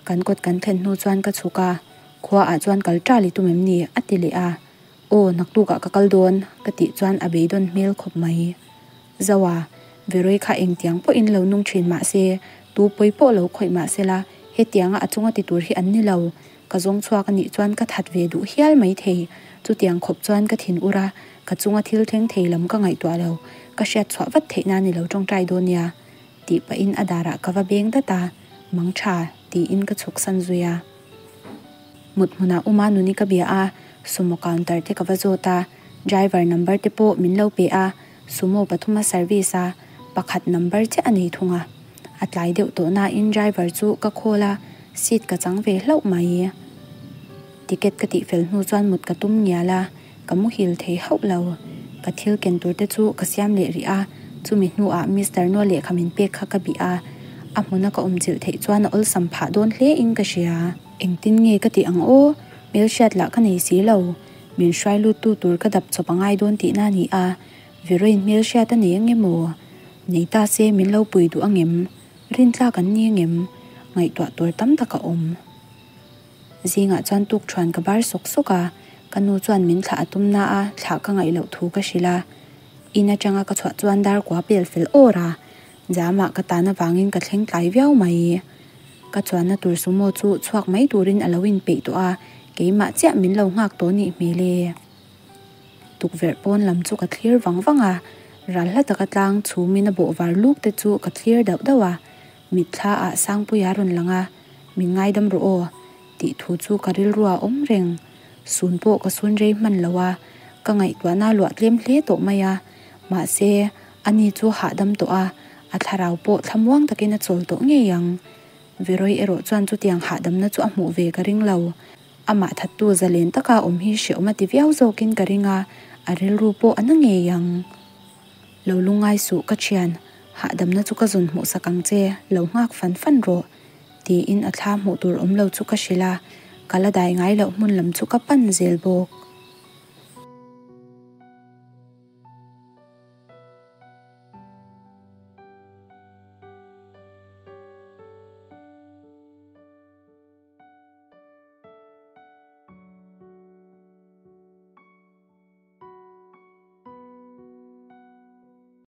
Kan kawt kan thlen hnu chuan ka chhuk a, khua ah chuan kal ṭal i tum em ni? a ti leh a, Aw, naktukah ka kal dawn ka tih chuan a beidawn hmel khawp mai. Zoa, Veroi kha engtiang pawhin lo nung thin mah se, Tu pawi pawh lo khawih mah sela, hetianga a chunga ti tur hi an ni lo. Ka zawng chhuak a nih chuan ka that ve duh hial mai thei. Chutiang khawp chuan ka thin ur a, ka chunga thil thleng thei lam ka ngaihtuah lo. Ka hriat chhuah vat theih nan i lo tawngtai dawn nia. Tih pahin a darah ka va beng dat a, Mang tha, tiin ka chhuk san zui a. Mut hmunah Uma nuni ka bia a, sumo counter te ka va zawt a, driver number te pawh min lo pe a, sumo pathuma service a, pakhat number chiah a nei thung a. A tlai deuh tawh nain driver chu ka call a, seat ka chang ve hlauh mai. Ticket ka tihfel hnu chuan mut ka tum ngial a, ka muhil thei hauh lo. Ka thil ken tur te chu ka siam leh rih a, chumi hnuah Mister Noa lehkha min pek kha ka bih a, a hmuna ka awmchilh theih chuan a awlsam phah dawn hle in ka hria. Engtin nge ka tih ang aw? Hmelhriat lah ka nei si lo. Min hruai lut tu tur ka dap chawp a ngai dawn tihna a ni a, Veroin hmelhriat a nei ang emaw? Nei ta se min lo pui duh ang em? Rintlak an ni ang em? Ngaihtuah tur tam tak a awm. Zingah chuan tukṭhuan ka bar sawk sawk a, ka nu chuan min thlah a tum na a, thlah ka ngaih loh thu ka hrilh a. In aṭanga ka chhuah chuan dar kua pel fel awr a, Jamah ka tan avangin ka thleng tlai viau mai. Ka chuanna tur sumo chu chhuak mai turin a lo inpeih tawh a, keimah chiah min lo nghak tawh nih hmel e. Tukverh pawn lam chu ka thlir vang vang a, ral hla taka tlang chhumin a bawh var luk te chu ka thlir dauh dauh a, mitthla ah Sangpuia rawn lang a, Min ngaidam rawh aw, tih thu chu ka rilru a awm reng. Sun pawh ka sun rei hman lo a, ka ngaihtuahna luah tlem hle tawh mai a, mahse, ani chu hahdam tawh a, a thlarau pawh thlamuang takin a chawl tawh ngei ang. Veroi erawh chuan chutiang hahdamna chu a hmuh ve ka ring lo. Amah thattu zalen taka awm hi hreawm a ti viau zawkin ka ring a, a rilru pawh a na ngei ang. Lo lungngai suh ka thian, hahdamna chu ka zawn hmuhsak ang che, lo nghak fan fan rawh, tiin a thla hmuh tur awm lo chu ka hrilh a, ka la dai ngai loh hmun lam chu ka pan zel bawk.